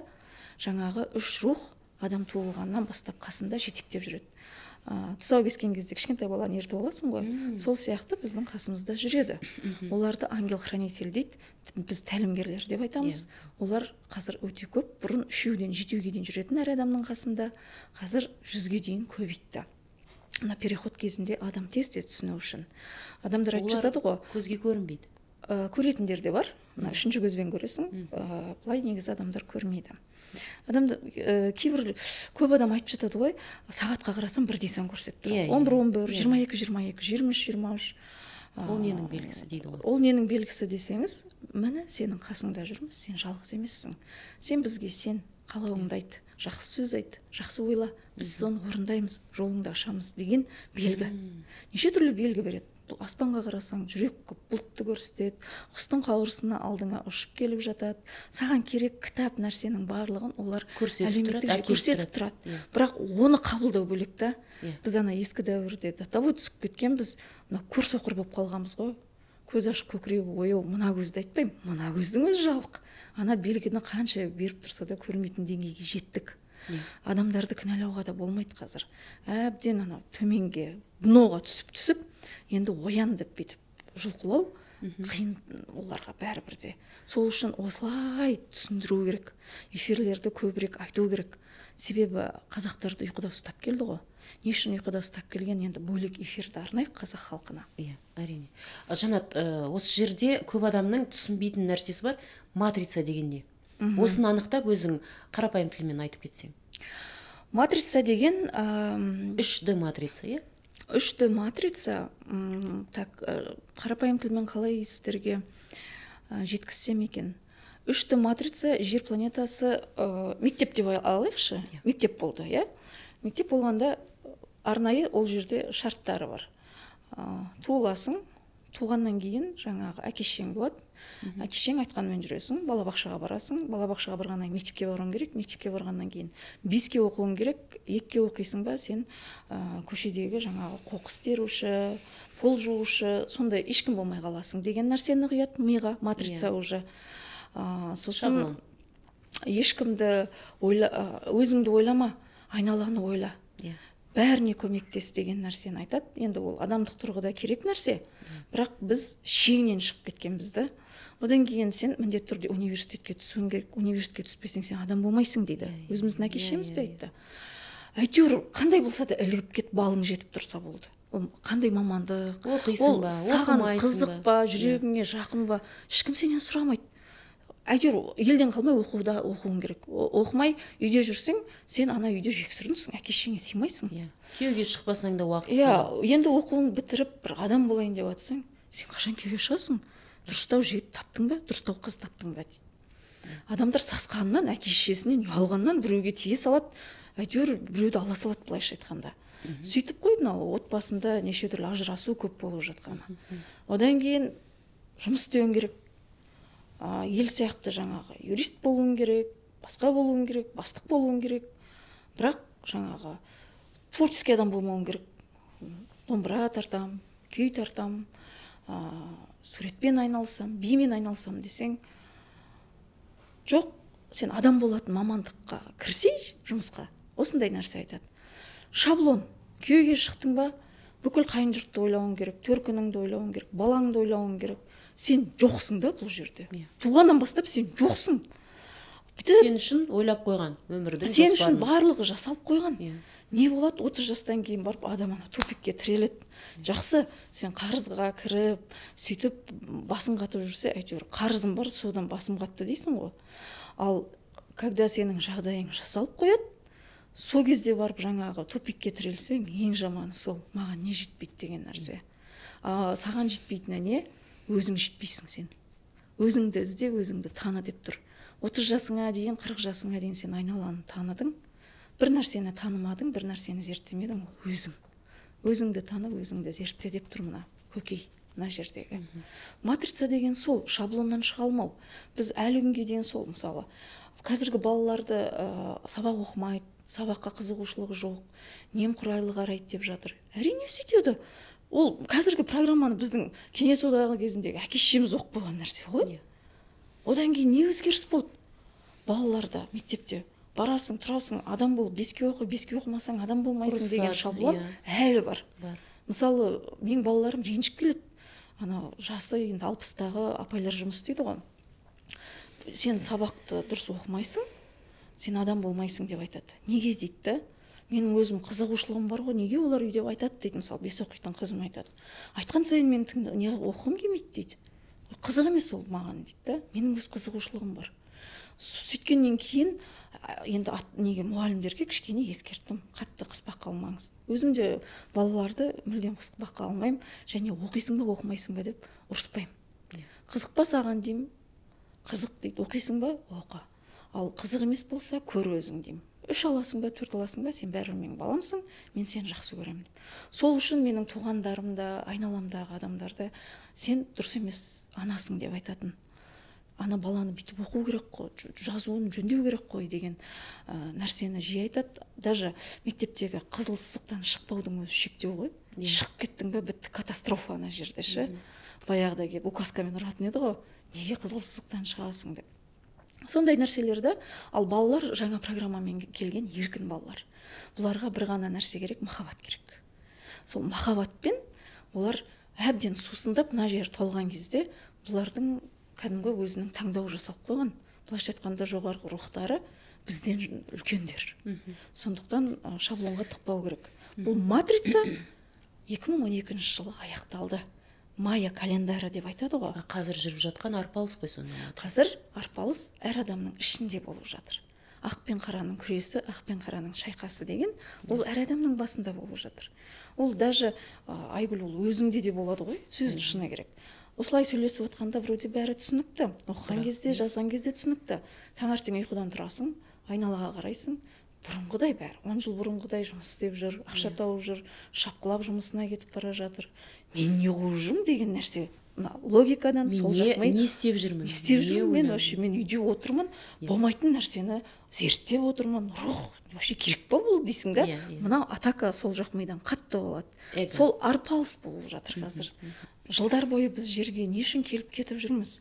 Жаңағы үш рух адам туылғаннан бастап қасында жетектеп жүреді. Тұсау кескен кезде кішкентай баланы ертіп аласың ғой, сол сияқты біздің қасымызда жүреді. Оларды ангел-хранитель дейді, біз тәлімгерлер деп айтамыз. Олар қазір өте көп, бұрын 3-ден 7-ге дейін жүретін әр адамның қасында, қазір 100-ге дейін көбейтті. Мына переход кезінде адам тез-тез түсіну үшін. Адамдар айтып жатады ғой, көзге көрінбейді. Көретіндер де бар, мына үшінші көзбен көресің, былай негізі адамдар көрмейді. Адамды кейбір көп адам айтып жатады ғой, сағатқа қарасам бірдей сан көрсетті. 11, 11, 22, 22, 23, 23. Ол ненің белгісі дейді ғой? Ол ненің белгісі десеңіз, міне сенің қасыңда жүрміз, сен жалғыз емессің. Сен бізге сен, қалауыңды айт, жақсы сөз айт, жақсы ойла, біз соны орындаймыз, жолыңды ашамыз деген белгі. Неше түрлі белгі береді. Аспанға қарасаң, жүрек бұлтты көрсетеді, құстың қауырсыны алдыңа ұшып келіп жатады. Саған керек кітап нәрсенің барлығын олар әлеуметтік көрсетіп тұрады. Бірақ оны қабылдау бөлек та. Біз ана ескі дәуірде до того түсіп кеткен, біз мына көр соқыр болып қалғанбыз ғой. Көз ашық, көкірегі ояу, мына көзді айтпаймын, мына көздің өзі жабық. Ана белгіні қанша беріп тұрса да көрмейтін деңгейге жеттік. Адамдарды кінәлауға да болмайды қазір. Әбден ана төменге, дноға түсіп-түсіп, енді оян деп бүйтіп жұлқылау Қиын оларға бәрібір де. Сол үшін осылай түсіндіру керек, эфирлерді көбірек айту керек. Себебі қазақтарды ұйқыда ұстап келді ғой. Не үшін ұйқыда ұстап келген, енді бөлек эфирді арнайық қазақ халқына. Иә, әрине. Жанат, осы жерде көп адамның түсінбейтін нәрсесі бар, матрица деген не? Осыны анықтап өзің қарапайым тілмен айтып кетсең. Матрица деген 3D матрица, иә? 3D матрица, так, қарапайым тілмен қалай сіздерге жеткізсем екен? 3D матрица, жер планетасы, мектеп деп алайықшы. Мектеп болды, иә? Мектеп болғанда арнайы ол жерде шарттары бар. Туыласың, туғаннан кейін жаңағы әке шешең болады. Әке шешең айтқанымен жүресің, балабақшаға барасың, балабақшаға барғаннан кейін мектепке баруың керек, мектепке барғаннан кейін 5-ке оқуың керек, 2-ке оқисың ба, сен көшедегі жаңағы қоқыс теруші, пол жуушы, сондай ешкім болмай қаласың деген нәрсені құяды миға, матрица уже. Сосын ешкімді ойла, өзіңді ойлама, айналаны ойла. Бәріне көмектес деген нәрсені айтады. Енді ол адамдық тұрғыда керек нәрсе, бірақ біз шегінен шығып кеткенбіз да. Одан кейін сен міндетті түрде университетке түсуің керек, университетке түспесең сен адам болмайсың дейді. Өзіміздің әке шешеміз де айтты. Әйтеуір қандай болса да ілігіп кет, балың жетіп тұрса болды. Ол қандай мамандық, оқисың ба, саған қызық па, жүрегіңе жақын ба, ешкім сенен сұрамайды. Әйтеуір елден қалмай оқуда оқуың керек. Оқымай үйде жүрсең, сен ана үйде жексұрынсың, әке шешеңе сыймайсың. Күйеуге шықпасаң да уақытысында. Иә, енді оқуын бітіріп бір адам болайын деп жатсаң, сен қашан күйеуге шығасың? Дұрыстау жігіт таптың ба, дұрыстау қыз таптың ба дейді. Адамдар сасқанынан, әке шешесінен ұялғаннан біреуге тие салады, әйтеуір біреуді ала салады былайша айтқанда. Сөйтіп қой мынау отбасында неше түрлі ажырасу көп болып жатқаны. Одан кейін жұмыс істеуің керек. Ел сияқты жаңағы юрист болуың керек, басқа болуың керек, бастық болуың керек. Бірақ жаңағы творческий адам болмауың керек. Домбыра тартам, күй тартам, суретпен айналысам, бимен айналысам десең, жоқ, сен адам болатын мамандыққа кірсей жұмысқа, осындай нәрсе айтады. Шаблон, күйеуге шықтың ба, бүкіл қайын жұртты ойлауың керек, төркініңді ойлауың керек, балаңды ойлауың керек. Сен жоқсың да бұл жерде. Туғаннан бастап сен жоқсың. Сен үшін ойлап қойған өмірдің жоспарын. Сен үшін барлығы жасалып қойған. Не болады 30 жастан кейін барып адам ана тупикке тіреледі. Жақсы, сен қарызға кіріп, сөйтіп басың қатып жүрсе, әйтеуір қарызым бар, содан басым қатты дейсің ғой. Ал когда сенің жағдайың жасалып қояды, сол кезде барып жаңағы тупикке тірелсең, ең жаманы сол, маған не жетпейді деген нәрсе. Саған жетпейтіні не? Өзің жетпейсің сен. Өзіңді ізде, өзіңді таны деп тұр. 30 жасыңа дейін, 40 жасыңа дейін сен айналаны таныдың. Бір нәрсені танымадың, бір нәрсені зерттемедің, ол өзің. Өзіңді таны, өзіңді зертте деп тұр мына көкей, мына жердегі. Матрица деген сол, шаблоннан шыға алмау. Біз әлі күнге дейін сол, мысалы, қазіргі балаларды сабақ оқымайды, сабаққа қызығушылығы жоқ, немқұрайлы қарайды деп жатыр. Әрине сөйтеді. Ол қазіргі программаны біздің Кеңес одағы кезіндегі әке шешеміз оқып қойған нәрсе ғой. Одан кейін не өзгеріс болды? Балаларда мектепте барасың, тұрасың, адам болып 5-ке оқы, 5-ке оқымасаң адам болмайсың деген шаблон әлі бар. Мысалы, менің балаларым ренжіп келеді. Ана жасы енді 60-тағы апайлар жұмыс істейді ғой. Сен сабақты дұрыс оқымайсың, сен адам болмайсың деп айтады. Неге дейді да? Менің өзім қызығушылығым бар ғой, неге олар үйде айтады дейді, мысалы, 5 оқитын қызым айтады. Айтқан сайын мен не оқығым келмейді дейді. Қызық емес ол маған дейді да. Менің өз қызығушылығым бар. Сөйткеннен кейін енді неге мұғалімдерге кішкене ескерттім, қатты қыспаққа алмаңыз. Өзім де балаларды мүлдем қыспаққа алмаймын, және оқисың ба, оқымайсың ба деп ұрыспаймын. Қызық па саған деймін, қызық дейді, оқисың ба, оқы. Ал қызық емес болса, көр өзің деймін. 3 аласың ба, 4 аласың ба, сен бәрібір менің баламсың, мен сені жақсы көремін. Сол үшін менің туғандарым да, айналамдағы адамдар да, сен дұрыс емес анасың деп айтатын. Ана баланы бүйтіп оқу керек қой, жазуын жөндеу керек қой деген нәрсені жиі айтады. Даже мектептегі қызыл сызықтан шықпаудың өзі шектеу ғой. Шығып кеттің бе, бітті, катастрофа ана жерде ше. Баяғыда келіп указкамен ұратын еді ғой, неге қызыл сызықтан шығасың деп. Сондай нәрселерді, ал балалар жаңа программамен келген еркін балалар. Бұларға бір ғана нәрсе керек, махаббат керек. Сол махаббатпен олар Әбден сусындап мына жері толған кезде бұлардың кәдімгі өзінің таңдауы жасалып қойған. Былайша айтқанда, жоғарғы рухтары бізден үлкендер. Сондықтан шаблонға тықпау керек. Бұл матрица 2012 жылы аяқталды. Майя календары деп айтады ғой. Қазір жүріп жатқан арпалыс қой сонда. Қазір арпалыс әр адамның ішінде болып жатыр. Ақ пен қараның күресі, ақ пен қараның шайқасы деген, ол әр адамның басында болып жатыр. Ол даже, Айгүл, ол өзіңде де болады ғой, сөздің шыны керек. Осылай сөйлесіп отқанда вроде бәрі түсінікті. Оқыған кезде, жазған кезде түсінікті. Таңертең ұйқыдан тұрасың, айналаға қарайсың, бұрынғыдай бәрі. 10 жыл бұрынғыдай жұмыс істеп жүр, ақша тауып жүр, шапқылап жұмысына кетіп бара жатыр. Мен не қуып жүрмін деген нәрсе. Мына логикадан сол жақ ми не істеп жүрмін? Не істеп жүрмін мен вообще? Мен үйде отырмын, болмайтын нәрсені зерттеп отырмын. Рух вообще керек па бұл дейсің да? Мынау атака сол жақ мидан қатты болады. Эго. Сол арпалыс болып жатыр қазір. Жылдар бойы біз жерге не үшін келіп кетіп жүрміз?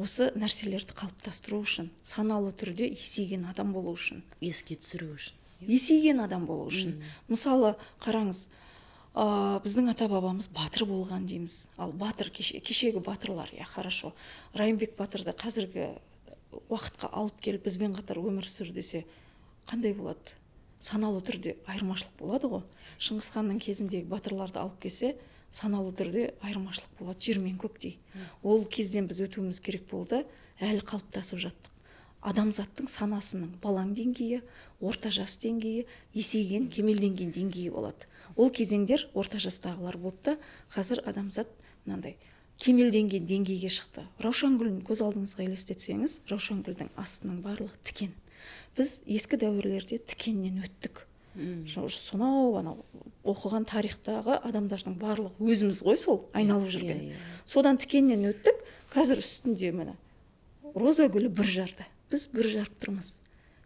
Осы нәрселерді қалыптастыру үшін, саналы түрде есейген адам болу үшін. Еске түсіру үшін. Есейген адам болу үшін. Мысалы, қараңыз, біздің ата-бабамыз батыр болған дейміз. Ал батыр, кешегі батырлар, я, хорошо. Райымбек батырды қазіргі уақытқа алып келіп бізбен қатар өмір сүр десе, қандай болады? Саналы түрде айырмашылық болады ғой. Шыңғыс ханның кезіндегі батырларды алып келсе, саналы түрде айырмашылық болады, жер мен көктей. Ол кезден біз өтуіміз керек болды, әлі қалыптасып жаттық. Адамзаттың санасының балаң деңгейі, орта жас деңгейі, есейген, кемелденген деңгейі болады. Ол кезеңдер орта жастағылар болды да, қазір адамзат мынандай кемелденген деңгейге шықты. Раушан гүлін көз алдыңызға елестетсеңіз, раушан гүлдің астының барлығы тікен. Біз ескі дәуірлерде тікеннен өттік. Сонау анау оқыған тарихтағы адамдардың барлығы өзіміз ғой сол айналып жүрген. Содан тікеннен өттік, қазір үстінде міне роза гүлі бүр жарды. Біз бүр жарып тұрмыз.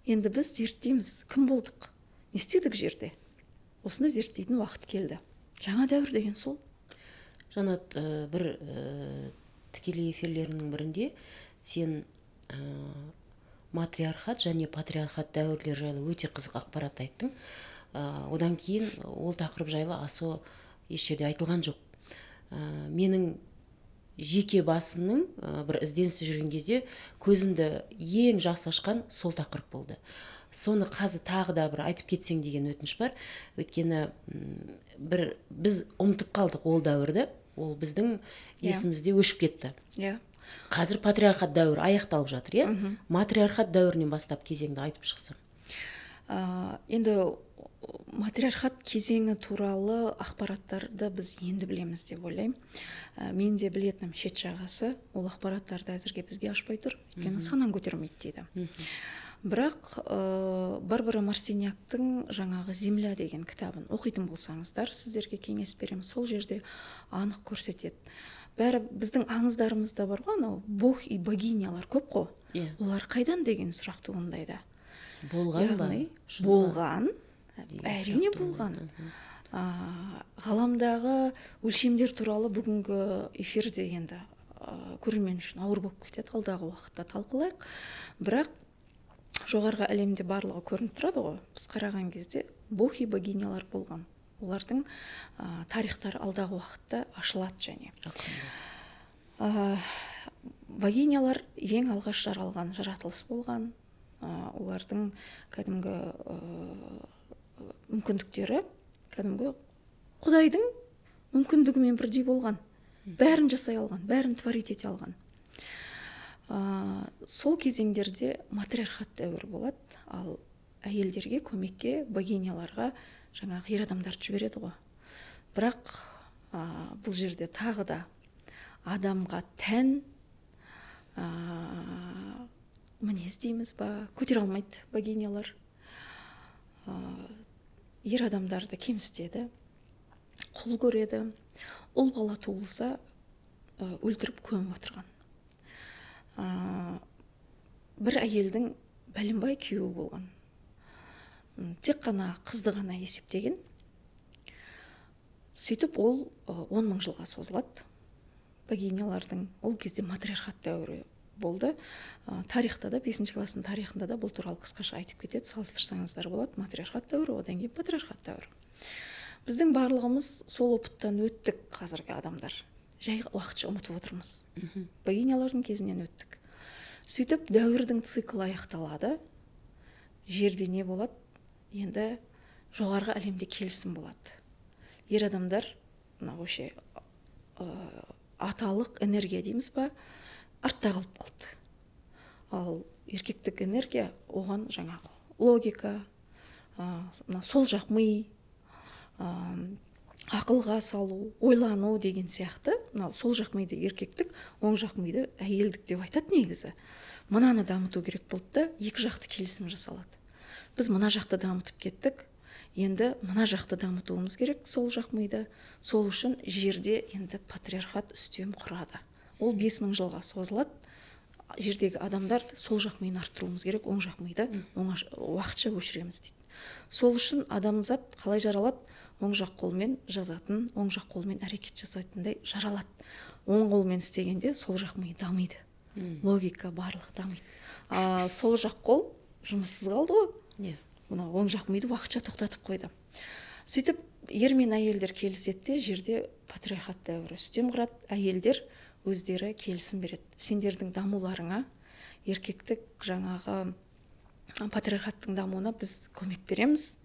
Енді біз зерттейміз, кім болдық, не істедік жерде. Осыны зерттейтін уақыт келді. Жаңа дәуір деген сол. Жанат, бір тікелей эфирлерінің бірінде сен матриархат және патриархат дәуірлері жайлы өте қызық ақпарат айттың. Одан кейін ол тақырып жайлы аса еш жерде айтылған жоқ. Менің жеке басымның бір ізденісте жүрген кезде көзімді ең жақсы ашқан сол тақырып болды. Соны қазір тағы да бір айтып кетсең деген өтініш бар. Өйткені бір біз ұмытып қалдық ол дәуірді, ол біздің есімізде өшіп кетті. Қазір патриархат дәуірі аяқталып жатыр, иә? Матриархат дәуірінен бастап кезеңді айтып шықсаң. Енді матриархат кезеңі туралы ақпараттарды біз енді білеміз деп ойлаймын. Мен де білетінім шет жағасы, ол ақпараттарды әзірге бізге ашпай тұр, өйткені санаң көтермейді дейді. Бірақ Барбара Марсиньяктың жаңағы «Земля» деген кітабын оқитын болсаңыздар, сіздерге кеңес беремін, сол жерде анық көрсетеді. Бәрі біздің аңыздарымызда бар ғой, анау бог и богинялар көп қой. Олар қайдан деген сұрақ туындайды. Болған ба? Яғни, болған, әрине болған. Ғаламдағы өлшемдер туралы бүгінгі эфирде енді көрермен үшін ауыр болып кетеді, алдағы уақытта талқылайық. Бірақ жоғарғы әлемде барлығы көрініп тұрады ғой. Біз қараған кезде бог и богинялар болған. Олардың тарихтары алдағы уақытта ашылады және. Богинялар ең алғаш жаралған жаратылыс болған. Олардың кәдімгі мүмкіндіктері кәдімгі Құдайдың мүмкіндігімен бірдей болған. Бәрін жасай алған, бәрін творить ете алған. Сол кезеңдерде матриархат дәуірі болады, ал әйелдерге көмекке, богиняларға жаңағы ер адамдарды жібереді ғой. Бірақ бұл жерде тағы да адамға тән мінез дейміз ба, көтере алмайды богинялар. Ер адамдарды кемсітеді, құл көреді, ұл бала туылса өлтіріп көміп отырған. Бір әйелдің бәленбай күйеуі болған. Тек қана қызды ғана есептеген. Сөйтіп ол 10 мың жылға созылады. Богинялардың ол кезде матриархат дәуірі болды. Тарихта да, 5 класстың тарихында да бұл туралы қысқаша айтып кетеді, салыстырсаңыздар болады. Матриархат дәуірі, одан кейін патриархат дәуірі. Біздің барлығымыз сол опыттан өттік, қазіргі адамдар. Жай уақытша ұмытып отырмыз. Богинялардың кезінен өттік. Сөйтіп дәуірдің циклі аяқталады. Жерде не болады? Енді жоғарғы әлемде келісім болады. Ер адамдар, мына вообще аталық энергия дейміз ба, артта қалып қалды. Ал еркектік энергия оған жаңағы логика, мына сол жақ ми, ақылға салу, ойлану деген сияқты. Мынау сол жақ миды еркектік, оң жақ миды әйелдік деп айтады негізі. Мынаны дамыту керек болды да, екі жақты келісім жасалады. Біз мына жақты дамытып кеттік, енді мына жақты дамытуымыз керек, сол жақ миды. Сол үшін жерде енді патриархат үстем құрады. Ол 5000 жылға созылады. Жердегі адамдар сол жақ миын арттыруымыз керек, оң жақ миды уақытша өшіреміз дейді. Сол үшін адамзат қалай жаралады? Оң жақ қолмен жазатын, оң жақ қолмен әрекет жасайтындай жаралады. Оң қолмен істегенде сол жақ ми дамиды. Логика барлығы дамиды. Сол жақ қол жұмыссыз қалды ғой. Yeah. Мына оң жақ миды уақытша тоқтатып қойды. Сөйтіп ер мен әйелдер келіседі де, жерде патриархат дәуірі үстем құрады. Әйелдер өздері келісім береді. Сендердің дамуларыңа, еркектік жаңағы патриархаттың дамуына біз көмек береміз.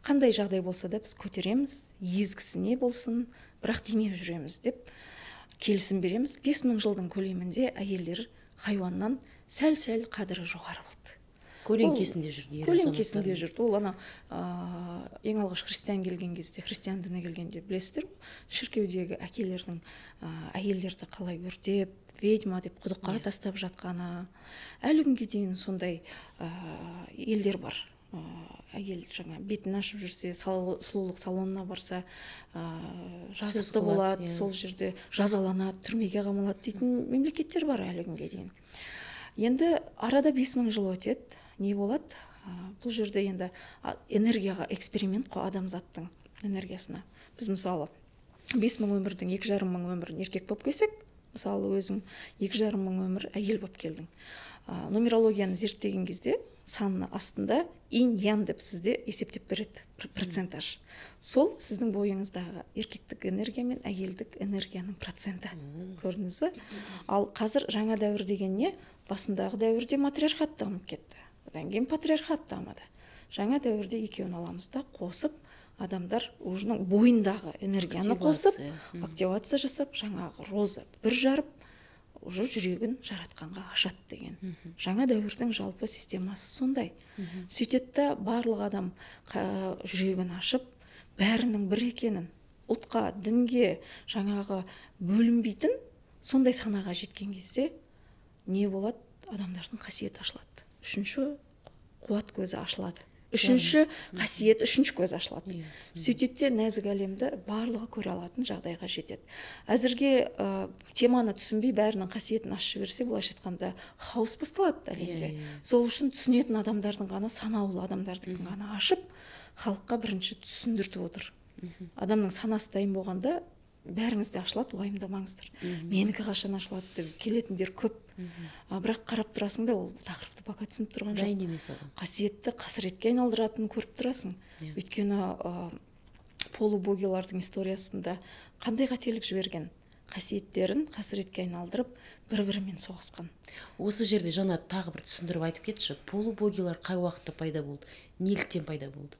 Қандай жағдай болса да біз көтереміз, езгісіне болсын, бірақ демеп жүреміз деп келісім береміз. 5000 жылдың көлемінде әйелдер хайуаннан сәл-сәл қадірі жоғары болды. Көлеңкесінде жүрді. Көлеңкесінде жүрді. Ол ана ең алғаш христиан келген кезде, христиан діні келгенде білесіздер, шіркеудегі әкелердің әйелдерді қалай өртеп, ведьма деп құдыққа тастап жатқаны. Әлі күнге дейін сондай елдер бар. Әйел жаңа бетін ашып жүрсе, сұлулық салонына барса, жазықты болады, сол жерде жазаланады, түрмеге қамалады дейтін мемлекеттер бар әлі күнге дейін. Енді арада 5000 жыл өтеді. Не болады? Бұл жерде енді энергияға эксперимент қой, адамзаттың энергиясына. Біз мысалы 5000 өмірдің 2,5 мың өмірін еркек болып келсек, мысалы өзің 2,5 мың өмір әйел болып келдің. Нумерологияны зерттеген кезде санны астында инь-ян деп сізде есептеп береді процентаж. Сол сіздің бойыңыздағы еркектік энергия мен әйелдік энергияның проценті. Көрдіңіз бе? Ал қазір жаңа дәуір деген не? Басындағы дәуірде матриархат дамып кетті. Одан кейін патриархат дамыды. Жаңа дәуірде екеуін аламыз да қосып, адамдар өзінің бойындағы энергияны қосып, активация жасап, жаңағы роза бір жарып, уже жүрегін жаратқанға ашады деген. Жаңа дәуірдің жалпы системасы сондай. Сөйтеді да барлық адам жүрегін ашып, бәрінің бір екенін, ұлтқа, дінге жаңағы бөлінбейтін сондай санаға жеткен кезде не болады? Адамдардың қасиеті ашылады. Үшінші қуат көзі ашылады. Үшінші қасиет, үшінші көз ашылады. Сөйтеді де нәзік әлемді барлығы көре алатын жағдайға жетеді. Әзірге теманы түсінбей бәрінің қасиетін ашып жіберсе, былайша айтқанда хаос басталады әлемде. Сол үшін түсінетін адамдардың ғана, санаулы адамдардың ғана ашып, халыққа бірінші түсіндіртіп отыр. Адамның санасы дайын болғанда бәріңіз де ашылады, уайымдамаңыздар. Менікі қашан ашылады деп келетіндер көп. Бірақ қарап тұрасың да, ол тақырыпты пока түсініп тұрған жоқ. Дайын емес адам. Қасиетті қасіретке айналдыратынын көріп тұрасың. Өйткені полубогилардың историясында қандай қателік жіберген, қасиеттерін қасіретке айналдырып, бір-бірімен соғысқан. Осы жерде жаңа тағы бір түсіндіріп айтып кетші, полубогилар қай уақытта пайда болды, неліктен пайда болды?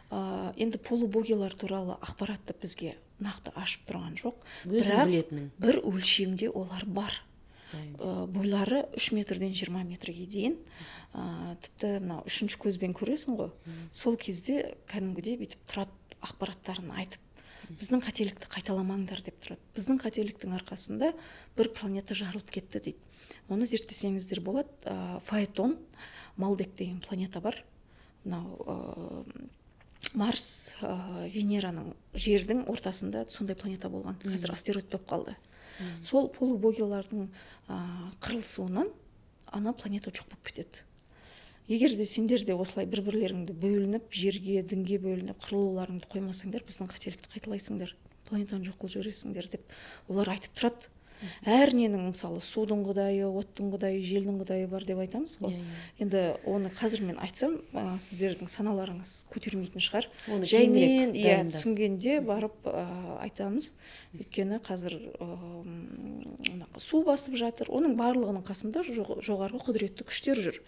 Енді полубогилар туралы ақпаратты бізге нақты ашып тұрған жоқ. Өзің білетінің. Бір өлшемде олар бар. Бойлары 3 метрден 20 метрге дейін. Тіпті мынау үшінші көзбен көресің ғой. Сол кезде кәдімгідей бүйтіп тұрады, ақпараттарын айтып. Біздің қателікті қайталамаңдар деп тұрады. Біздің қателіктің арқасында бір планета жарылып кетті дейді. Оны зерттесеңіздер болады. Фаэтон, Малдек деген планета бар. Мынау Марс, Венераның, Жердің ортасында сондай планета болған. Қазір астероид болып қалды. Сол полубогилардың қырылысуынан ана планета жоқ болып кетеді. Егер де сендер де осылай бір-бірлеріңді бөлініп, жерге, дінге бөлініп, қырылуларыңды қоймасаңдар, біздің қателікті қайталайсыңдар, планетаны жоқ қылып жібересіңдер деп олар айтып тұрады. Әр ненің, мысалы, судың құдайы, оттың құдайы, желдің құдайы бар деп айтамыз ғой. Енді оны қазір мен айтсам, сіздердің саналарыңыз көтермейтін шығар. Оны жаймен кейінірек иә, дайындап. Түсінгенде барып айтамыз. Өйткені қазір мына су басып жатыр. Оның барлығының қасында жоғарғы құдіретті күштер жүр.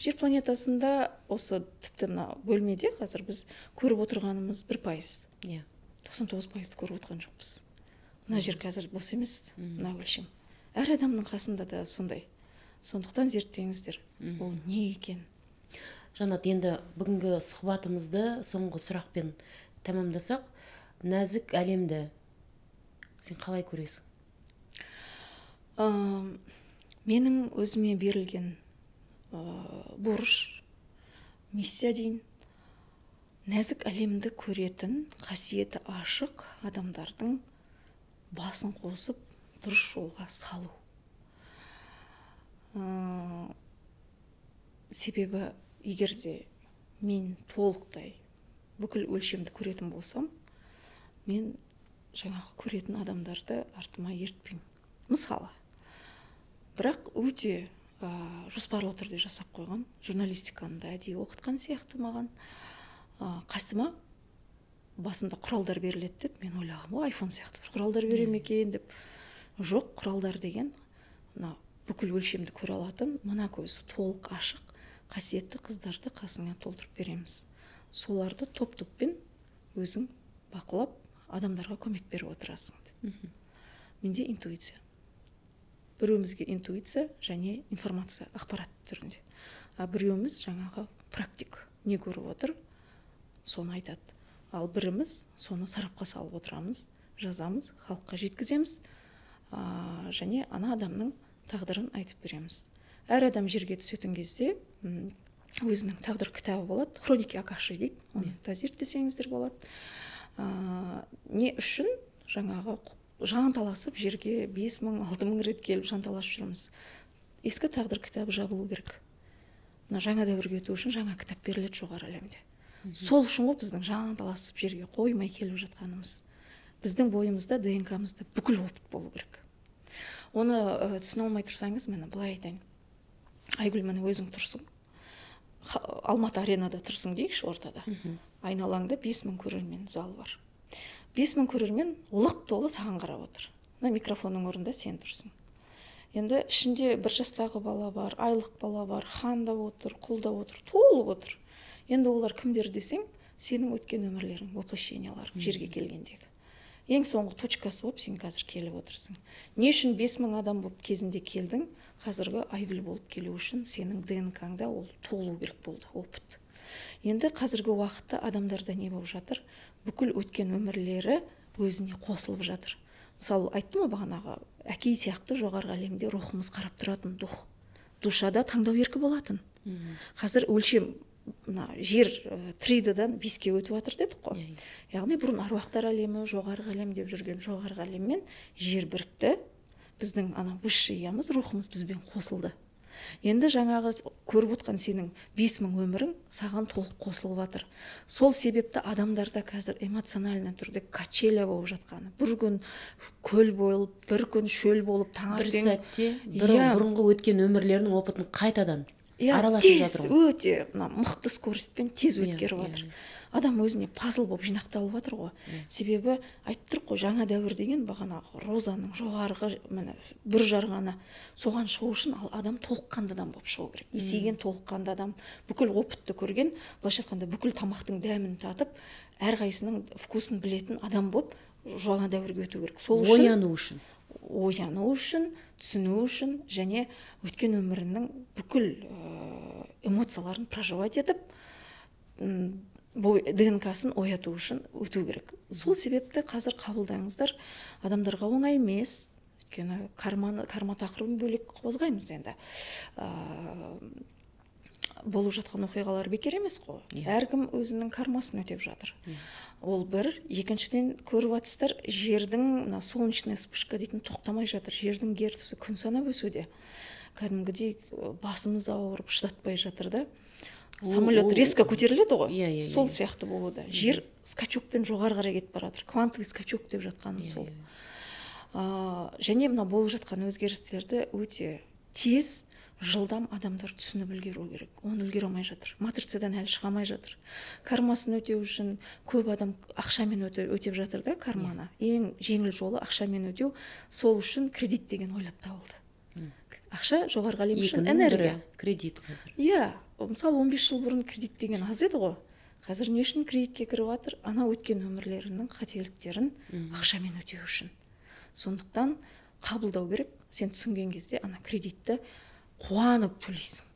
Жер планетасында осы тіпті мына бөлмеде қазір біз көріп отырғанымыз 1%. 99%-ды көріп отырған жоқпыз. Мына жер қазір бос емес, мына өлшем. Әр адамның қасында да сондай. Сондықтан зерттеңіздер, ол не екен. Жанат, енді бүгінгі сұхбатымызды соңғы сұрақпен тәмамдасақ, нәзік әлемді сен қалай көресің? Менің өзіме берілген борыш, миссия дейін, нәзік әлемді көретін, қасиеті ашық адамдардың басын қосып дұрыс жолға салу. Себебі егер де мен толықтай бүкіл өлшемді көретін болсам, мен жаңағы көретін адамдарды артыма ертпеймін. Мысалы, бірақ өте жоспарлы түрде жасап қойған, журналистиканы да әдейі оқытқан сияқты маған. Қасыма басында құралдар беріледі деді. Мен ойлағам, о, айфон сияқты бір құралдар бере ме екен деп. Жоқ, құралдар деген мына бүкіл өлшемді көре алатын, мына көзі толық ашық қасиетті қыздарды қасыңа толтырып береміз. Соларды топ-топпен өзің бақылап, адамдарға көмек беріп отырасың деді. Менде интуиция. Біреумізге интуиция және информация, ақпарат түрінде. А біреуміз жаңағы практик, не көріп отыр, соны айтады. Ал біріміз соны сарапқа салып отырамыз, жазамыз, халыққа жеткіземіз, және ана адамның тағдырын айтып береміз. Әр адам жерге түсетін кезде өзінің тағдыр кітабы болады, хроники Акаши дейді, оны да зерттесеңіздер болады. Не үшін жаңағы жанталасып жерге 5000, 6000 рет келіп жанталасып жүрміз? Ескі тағдыр кітабы жабылу керек. Мына жаңа дәуірге өту үшін жаңа кітап беріледі жоғары әлемде. Сол үшін ғой біздің жанталасып жерге қоймай келіп жатқанымыз. Біздің бойымызда, ДНК-мызда бүкіл опыт болу керек. Оны түсіне алмай тұрсаңыз, міне былай айтайын. Айгүл, міне өзің тұрсың. Алматы аренада тұрсың дейікші ортада. Айналаңда 5000 көрермен зал бар. 5000 көрермен лық толы саған қарап отыр. Мына микрофонның орнында сен тұрсың. Енді ішінде бір жастағы бала бар, айлық бала бар, хан да отыр, құл да отыр, толып отыр. Енді олар кімдер десең, сенің өткен өмірлерің, воплощенияларың жерге келгендегі. Ең соңғы точкасы болып сен қазір келіп отырсың. Не үшін 5000 адам болып кезінде келдің, қазіргі Айгүл болып келу үшін сенің ДНК-ңда ол толу керек болды, опыт. Енді қазіргі уақытта адамдарда не болып жатыр? Бүкіл өткен өмірлері өзіне қосылып жатыр. Мысалы, айттым ғой бағанағы, әкей сияқты жоғарғы әлемде рухымыз қарап тұратын дух. Душада таңдау еркі болатын. Қазір өлшем мына жер 3D-дан 5-ке өтіп жатыр дедік қой. Яғни бұрын аруақтар әлемі, жоғарғы әлем деп жүрген жоғарғы әлеммен жер бірікті. Біздің ана высший ямыз, рухымыз бізбен қосылды. Енді жаңағы көріп отқан сенің 5000 өмірің саған толық қосылып жатыр. Сол себепті адамдарда қазір эмоциональный түрде качеля болып жатқаны. Бір күн көл болып, бір күн шөл болып, бір таңертең сәтте бұрынғы өткен өмірлерінің опытын қайтадан араласып тез, жатыр ғой. Өте мына мықты скоростьпен тез өткеріп жатыр. Адам өзіне пазл болып жинақталып жатыр ғой. Себебі айтып тұрық қой, жаңа дәуір деген бағанағы розаның жоғарғы міне бүр жарғаны, соған шығу үшін ал адам толыққанды адам болып шығу керек. Есейген толыққанды адам, бүкіл опытты көрген, былайша айтқанда бүкіл тамақтың дәмін татып, әрқайсының вкусын білетін адам болып жаңа дәуірге өту керек. Сол үшін ояну үшін. Ояну үшін, түсіну үшін және өткен өмірінің бүкіл эмоцияларын проживать етіп, ДНК-сын ояту үшін өту керек. Сол себепті қазір қабылдаңыздар, адамдарға оңай емес, өйткені карма тақырыбын бөлек қозғаймыз енді. Болып жатқан оқиғалар бекер емес қой. Әркім өзінің кармасын өтеп жатыр. Ол бір, екіншіден көріп жатсыздар, жердің мына солнечная вспышка дейтін тоқтамай жатыр. Жердің герцісі күн санап өсуде. Кәдімгідей басымыз ауырып шыдатпай жатыр да. Самолет резко көтеріледі ғой. Сол сияқты болуда. Жер скачокпен жоғары қарай кетіп бара жатыр. Квантовый скачок деп жатқаны сол. Және мына болып жатқан өзгерістерді өте тез, жылдам адамдар түсініп үлгеру керек. Оны үлгере алмай жатыр, матрицадан әлі шыға алмай жатыр. Кармасын өтеу үшін көп адам ақшамен өтеп жатыр да карманы. Ең жеңіл жолы ақшамен өтеу. Сол үшін кредит деген ойлап табылды. Ақша жоғарғы әлем үшін энергия. Кредит қазір. Иә, мысалы 15 жыл бұрын кредит деген аз еді ғой. Қазір не үшін кредитке кіріп жатыр? Ана өткен өмірлерінің қателіктерін ақшамен өтеу үшін. Сондықтан қабылдау керек. Сен түсінген кезде ана кредитті қуанып төлейсің.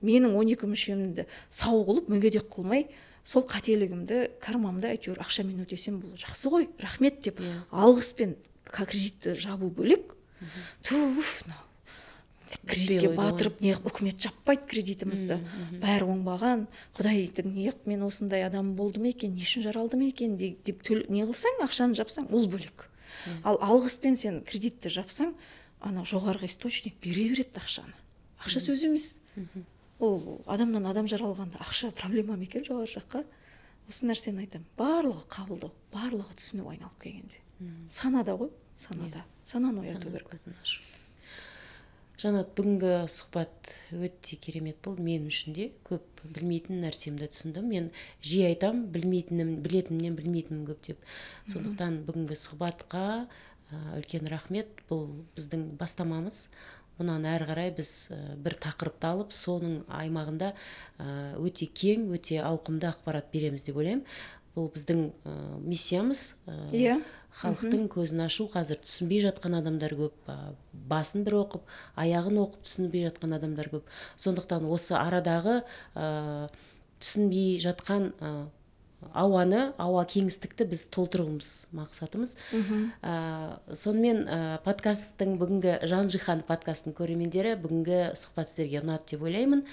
Менің 12 мүшемді сау қылып, мүгедек қылмай, сол қателігімді, кармамды әйтеуір ақшамен өтесем, бұл жақсы ғой, рахмет деп алғыспен кредитті жабу бөлек. Туф, кредитке батырып, неғып үкімет жаппайды кредитімізді, бәрі оңбаған, құдайдың неғып мен осындай адам болдым екен, не үшін жаралдым екен деп не қылсаң, ақшаны жапсаң, ол бөлек. Ал алғыспен сен кредитті жапсаң, ана жоғарғы источник бере береді ақшаны. Ақша сөз емес. Ол адамнан адам жаралғанда ақша проблема ма екен жоғары жаққа? Осы нәрсені айтамын. Барлығы қабылдау, барлығы түсіну айналып келгенде. Санада ғой, санада. Сананы ояту керек. Жанат, бүгінгі сұхбат өте керемет болды. Мен үшін де көп білмейтін нәрсемді түсіндім. Мен жиі айтам, білмейтінім, білетінімнен білмейтінім көп деп. Сондықтан бүгінгі сұхбатқа үлкен рахмет. Бұл біздің бастамамыз. Мұнан әрі қарай біз бір тақырыпты алып, соның аймағында өте кең, өте ауқымды ақпарат береміз деп ойлаймын. Бұл біздің миссиямыз. Халықтың көзін ашу. Қазір түсінбей жатқан адамдар көп, басын бір оқып, аяғын оқып түсінбей жатқан адамдар көп. Сондықтан осы арадағы түсінбей жатқан ауаны, ауа кеңістікті біз толтыруымыз мақсатымыз. Сонымен подкасттың бүгінгі Жан Жиһан подкастының көрермендері, бүгінгі сұхбат сіздерге ұнады деп ойлаймын.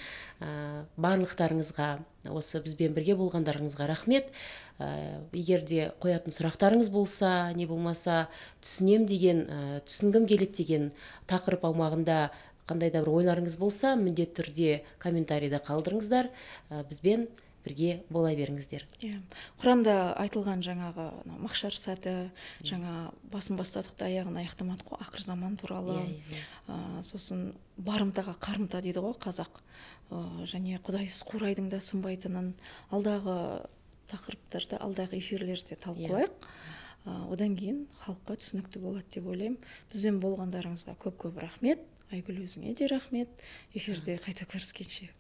Барлықтарыңызға, осы бізбен бірге болғандарыңызға рахмет. Егер де қоятын сұрақтарыңыз болса, не болмаса түсінем деген, түсінгім келеді деген тақырып аумағында қандай да бір ойларыңыз болса, міндетті түрде комментарийда қалдырыңыздар. Бізбен бірге бола беріңіздер. Құранда айтылған жаңағы махшар сәті, жаңа басын бастадық та аяғын аяқтамадық қой, ақыр заман туралы. Сосын барымтаға қарымта дейді ғой қазақ. Және құдайсыз қурайдың да сынбайтынын алдағы тақырыптарда, алдағы эфирлерде талқылайық. Одан кейін халыққа түсінікті болады деп ойлаймын. Бізбен болғандарыңызға көп-көп рахмет. Айгүл, өзіңе де рахмет. Эфирде қайта көріскенше.